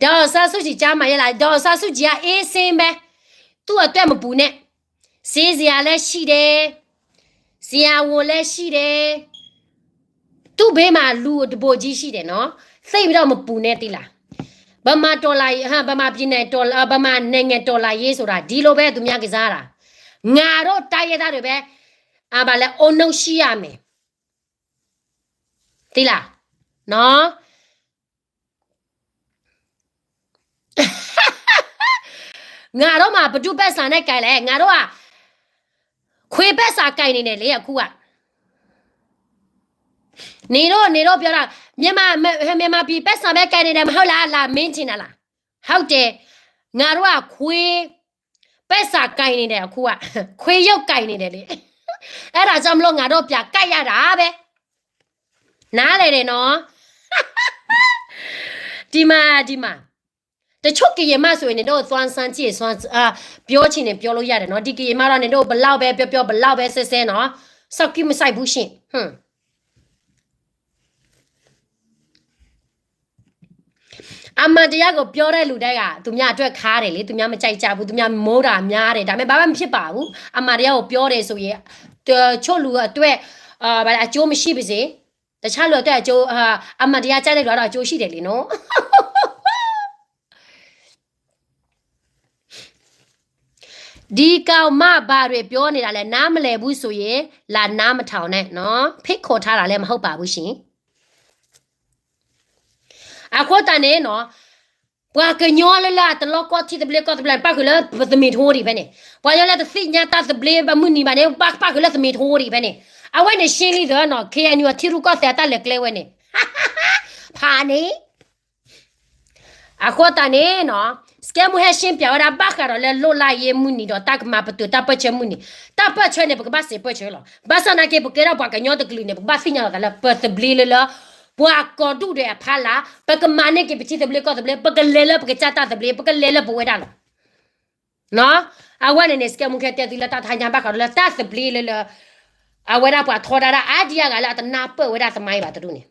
ဒေါ်အောင်ဆန်းစုကြည် ကြားမှာ ရလား. ဒေါ်အောင်ဆန်းစုကြည်က အေးဆေးပဲ. သူ့အတွက်မပူနဲ့. ဆေးစရာလည်းရှိတယ်, ဆရာဝန်လည်းရှိတယ်, သူ့ဘေးမှာ လူတဘိုကြီးရှိတယ်နော်. သိပ်ပြီးတော့မပူနဲ့ သိလား. ဗမာတော်လှန်ရေး, ဟမ်, ဗမာပြည်နယ်တော်လှန်, ဗမာနိုင်ငံတော်လှန်ရေးဆိုတာ ဒီလိုပဲ သူများကစားတာ. ငါတို့တိုင်းရင်းသားတွေပဲ အဘလဲ အုံနောက်ရှိရမယ်. သိလား. နော်. ငါတို့မှာ ဘယ်သူ့ဘက်စာနဲ့ကိုင်လဲ. ငါတို့က ခွေးဘက်စာကိုင်နေတယ်လေ အခုက. နင်တို့, နင်တို့ပြောတာ မြန်မာ, မြန်မာပြည်ဘက်စာပဲကိုင်နေတယ် မဟုတ်လား. လာမင်းထင်တာလား. ဟုတ်တယ်. ငါတို့က ခွေး ဘက်စာကိုင်နေတယ် အခုက. ခွေးရုပ်ကိုင်နေတယ်လေ. အဲ့ဒါကြောင့်မလို့ ငါတို့ပြန်ကိုက်ရတာပဲ. နားလည်တယ်နော်. ဒီမှာ, ဒီမှာ, တချို့ကရင်မဆိုရင် နင်တို့ သွမ်းစမ်းကြည့်, သွမ်း, အာ, ပြောချင်တယ် ပြောလို့ရတယ်နော်. ဒီကရင်မတော့ နင်တို့ ဘယ်လောက်ပဲပြောပြော, ဘယ်လောက်ပဲ စဲစဲနော်, စောင့်ကြည့်မစိုက်ဘူးရှင်. ဟွန်း. အမှန်တရားကိုပြောတဲ့လူတိုင်းက သူများအတွက်ခါတယ်လေ, သူများမကြိုက်ကြဘူး, သူများမုန်းတာများတယ်, ဒါပေမဲ့ ဘာမှမဖြစ်ပါဘူး. အမှန်တရားကိုပြောတယ်ဆိုရင် တချို့လူအတွက်, အာ, ဘာလဲ, အကျိုးမရှိပါစေ, တခြားလူအတွက်အကျိုး, အာ, အမှန်တရားကြိုက်တဲ့လူကတော့ အကျိုးရှိတယ်လေနော်. ဒီကောင်မဘာတွေပြောနေတာလဲ, နားမလည်ဘူးဆိုရင် လာနားမထောင်နဲ့နော်. ဖိတ်ခေါ်ထားတာလည်း မဟုတ်ပါဘူးရှင်. အဃိသတးန့ၣ်နော်, ပှၤကညီလၢလၢ တလီကီထံသဘျ့ကီၢ်သဘျ့န့ၣ် ပၣ်ဃုာ်လၢပသမံၤထိဒံးဖဲန့ၣ်, ပှၤကညီလၢတသ့ၣ်ညါတၢ်သဘျ့ဘၣ်မုၢ်နံၤဘၣ်န့ၣ် ပၣ်, ပၣ်ဃုာ်လၢသမံၤထိဒံးဖဲန့၁ၣ်. အဝဲန့ၣ်ရှင်းလင်းသ့ၣ်နီၤ, KNU အထံရူၢ်ကီၢ်သဲးအတၢ်လဲၤကျဲဝဲန့ၣ်, ဖးန့ၣ်. အဃိသတးန့ၣ်နီၤ, စကဲမူဟဲရှင်းပြဝဲဒၣ် ဘၣ်ဃးဒီးလၢလွတ်လပ်ရေးမုၢ်နံၤဒီး တၢ်ကမၤပတုာ်တၢ်ပၢၢ်ဆၢမုၢ်နံၤ, တၢ်ပၢၢ်ဆၢန့ၣ် ပကဘၣ်စံးပၢၢ်ဆၢလီၤ. ဘၣ်ဆၣ်သနာ်က့ ပကဲထီၣ်ပှၤကညီတကလုာ်န့ၣ် ပကဘၣ်သ့ၣ်ညါလီၤသးလၢ ပသဘျ့လၢလၢ ပှၤကိးဒူၣ်ဒဲးအဖီလာ်, ပကမၤန့ၢ်က့ၤပထံသဘျ့ကီၢ်သဘျ့, ပကလဲၤလၢပကစၢ်တၢ်သဘျ့, ပကလဲၤလၢပဝဲဒၣ်လီၤ. အဝဲန့ၣ်န့ၣ် စကဲမူကဟဲတဲသုလၢတၢ်တဟါညါ ဘၣ်ဃးဒီးလၢတၢ်သဘျ့လၢလၢ အဝဲဒၣ်ပှၤထီဒါတၢ်အါဒံအါဂၤလၢအတနၢ်ပၢၢ်ဝဲဒၣ်သမိုင်းဘၣ်တဒူၣ်န့ၣ်.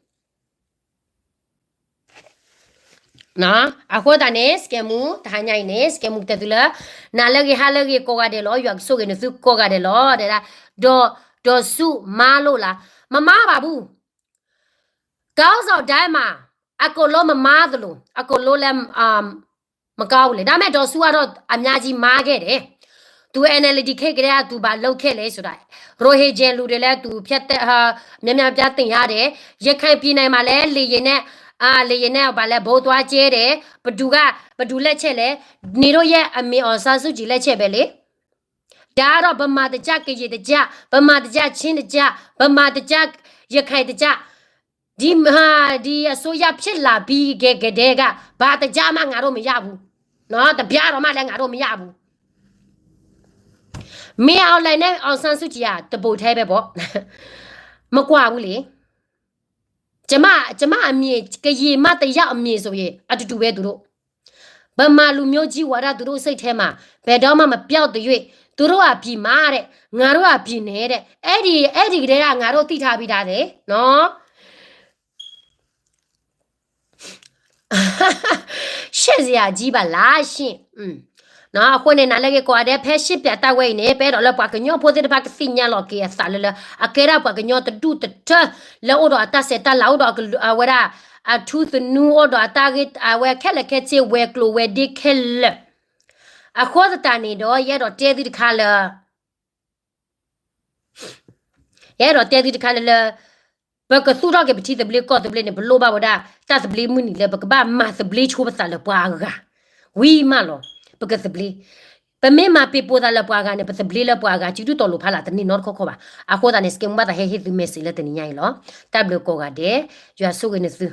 အဃိသတးန့ၣ် စကဲမူ တဟါညါအံၤန့ၣ် စကဲမူကတဲသုလၢ နၤလၢအဂ့ၤ ဟါလၢအဂ့ၤ ကိးဂၤဒဲးလီၤ. ယွၤကဆိၣ်ဂ့ၤနသုကိးဂၤဒဲးလီၤ. တဲဒၣ် ဒီး, ဒီးဆူမါလိၣ်လၢ မမါဘၣ်ဘူး. ကီၢ်စီၤဒဲမး အကိးလိမမါသလိၤ အကိးလိလၢ မကောင်းဘူးလေ။ ဒါပေမဲ့ ဒေါ်စုကတော့ အများကြီး မှားခဲ့တယ်. သူ NLD ခေတ်ကတည်းက သူ ဘာလုပ်ခဲ့လဲဆိုတာ ရိုဟင်ဂျာလူတွေလည်း သူ ဖျက်သိမ်း အာ များများပြားသိမ်းရတယ်. ရခိုင်ပြည်နယ်မှာလည်း လေယာဉ်နဲ့ အာ လေယာဉ်နဲ့ ဘာလဲ ဗုံးသွားကျဲတယ်. ဘယ်သူက ဘယ်သူလက်ချက်လဲ? နင်တို့ရဲ့အမေ အောင်ဆန်းစုကြည် လက်ချက်ပဲလေ. ဒါကတော့ ဗမာတစ်ကျပ် ကရင်တစ်ကျပ် ဗမာတစ်ကျပ် ချင်းတစ်ကျပ် ဗမာတစ်ကျပ် ရခိုင်တစ်ကျပ် ဒီ ဒီအစိုးရဖြစ်လာပြီးကတည်းက ဘာတစ်ကျပ်မှ ငါတို့မရဘူးနော်, တစ်ပြားတောင်မှလည်း ငါတို့မရဘူး. မင်းအောင်လှိုင်နဲ့ အောင်ဆန်းစုကြည်က တစ်ပုံထဲပဲပေါ့. မကွာဘူးလေ. ကျွန်မ ကျွန်မအမြင် ကရင်မှတစ်ယောက်အမြင်ဆိုရင် အတူတူပဲသူတို့. ဗမာလူမျိုးကြီးဝါဒ သူတို့စိတ်ထဲမှာ ဘယ်တော့မှ မပျောက်သရွေ့ သူတို့အပြည်မှာတဲ့ ငါတို့အပြည်နဲ့တဲ့ အဲ့ဒီ အဲ့ဒီကတည်းက ငါတို့သိထားပြီးသားတယ်နော်. ရှက်စရာကြီးပါလားရှင်. နော် အဃိန့ၣ် နၤလၢဂ့ၤကိးဂၤဒဲး ဖဲရှင်းပြတတ်ဝဲအံၤန့ၣ် ပအဲၣ်ဒိးလၢပှၤကညီဖိသ့ၣ်တဖၣ်ကသ့ၣ်ညါလီၤက့ၤအသးလၢလၢ အကဲဒၣ်ပှၤကညီတဒူၣ်တထၢ လၢအိၣ်ဒီးအတၢ်ဆဲးတၢ်လၤ အိၣ်ဒီးအကလုာ် အဝဲဒၣ် အထူသနူ အိၣ်ဒီးအတၢ်ဂ့ၢ် အဝဲခဲလၢာ်ခဲဆ့ ဝဲၤကျိၤဝဲၤဒ့ခဲလၢာ်. အဃိသတးန့ၣ်ဒီး ယအဲၣ်ဒိးတဲသုတခါလၢ ယအဲၣ်ဒိးတဲသုတခါလၢလၢ ပကသူၣ်ထီၣ်က့ၤပထံသဘျ့ကီၢ်သဘျ့န့ၣ် ပလိၣ်ဘၣ်ဝဲဒၣ် တၢ်သဘျ့မုၢ်နံၤလၢ ပကဘၣ်မၤသဘျ့ဆိပသးလၢပှၤအဂၤ ဝံၤမးလီၤ. ပကသဘျ့ ပမ့ၢ်မၤပ့ၤပိာ်သးလၢပှၤအဂၤန့ၣ် ပသဘျ့လၢပှၤအဂၤ စုဒုၣ်တီၤလိာ်ဖးလၢ်တန့ၢ်နီတခီခီဘၣ်. အဃိသတးန့ၣ် စကဲမူဘၣ်သးဟဲဟ့ၣ်သု message လၢတနံၤညါအံၤလီၤ. တၢ်ဘျုးကိးဂၤဒဲး ယွၤဆိၣ်ဂ့ၤနသု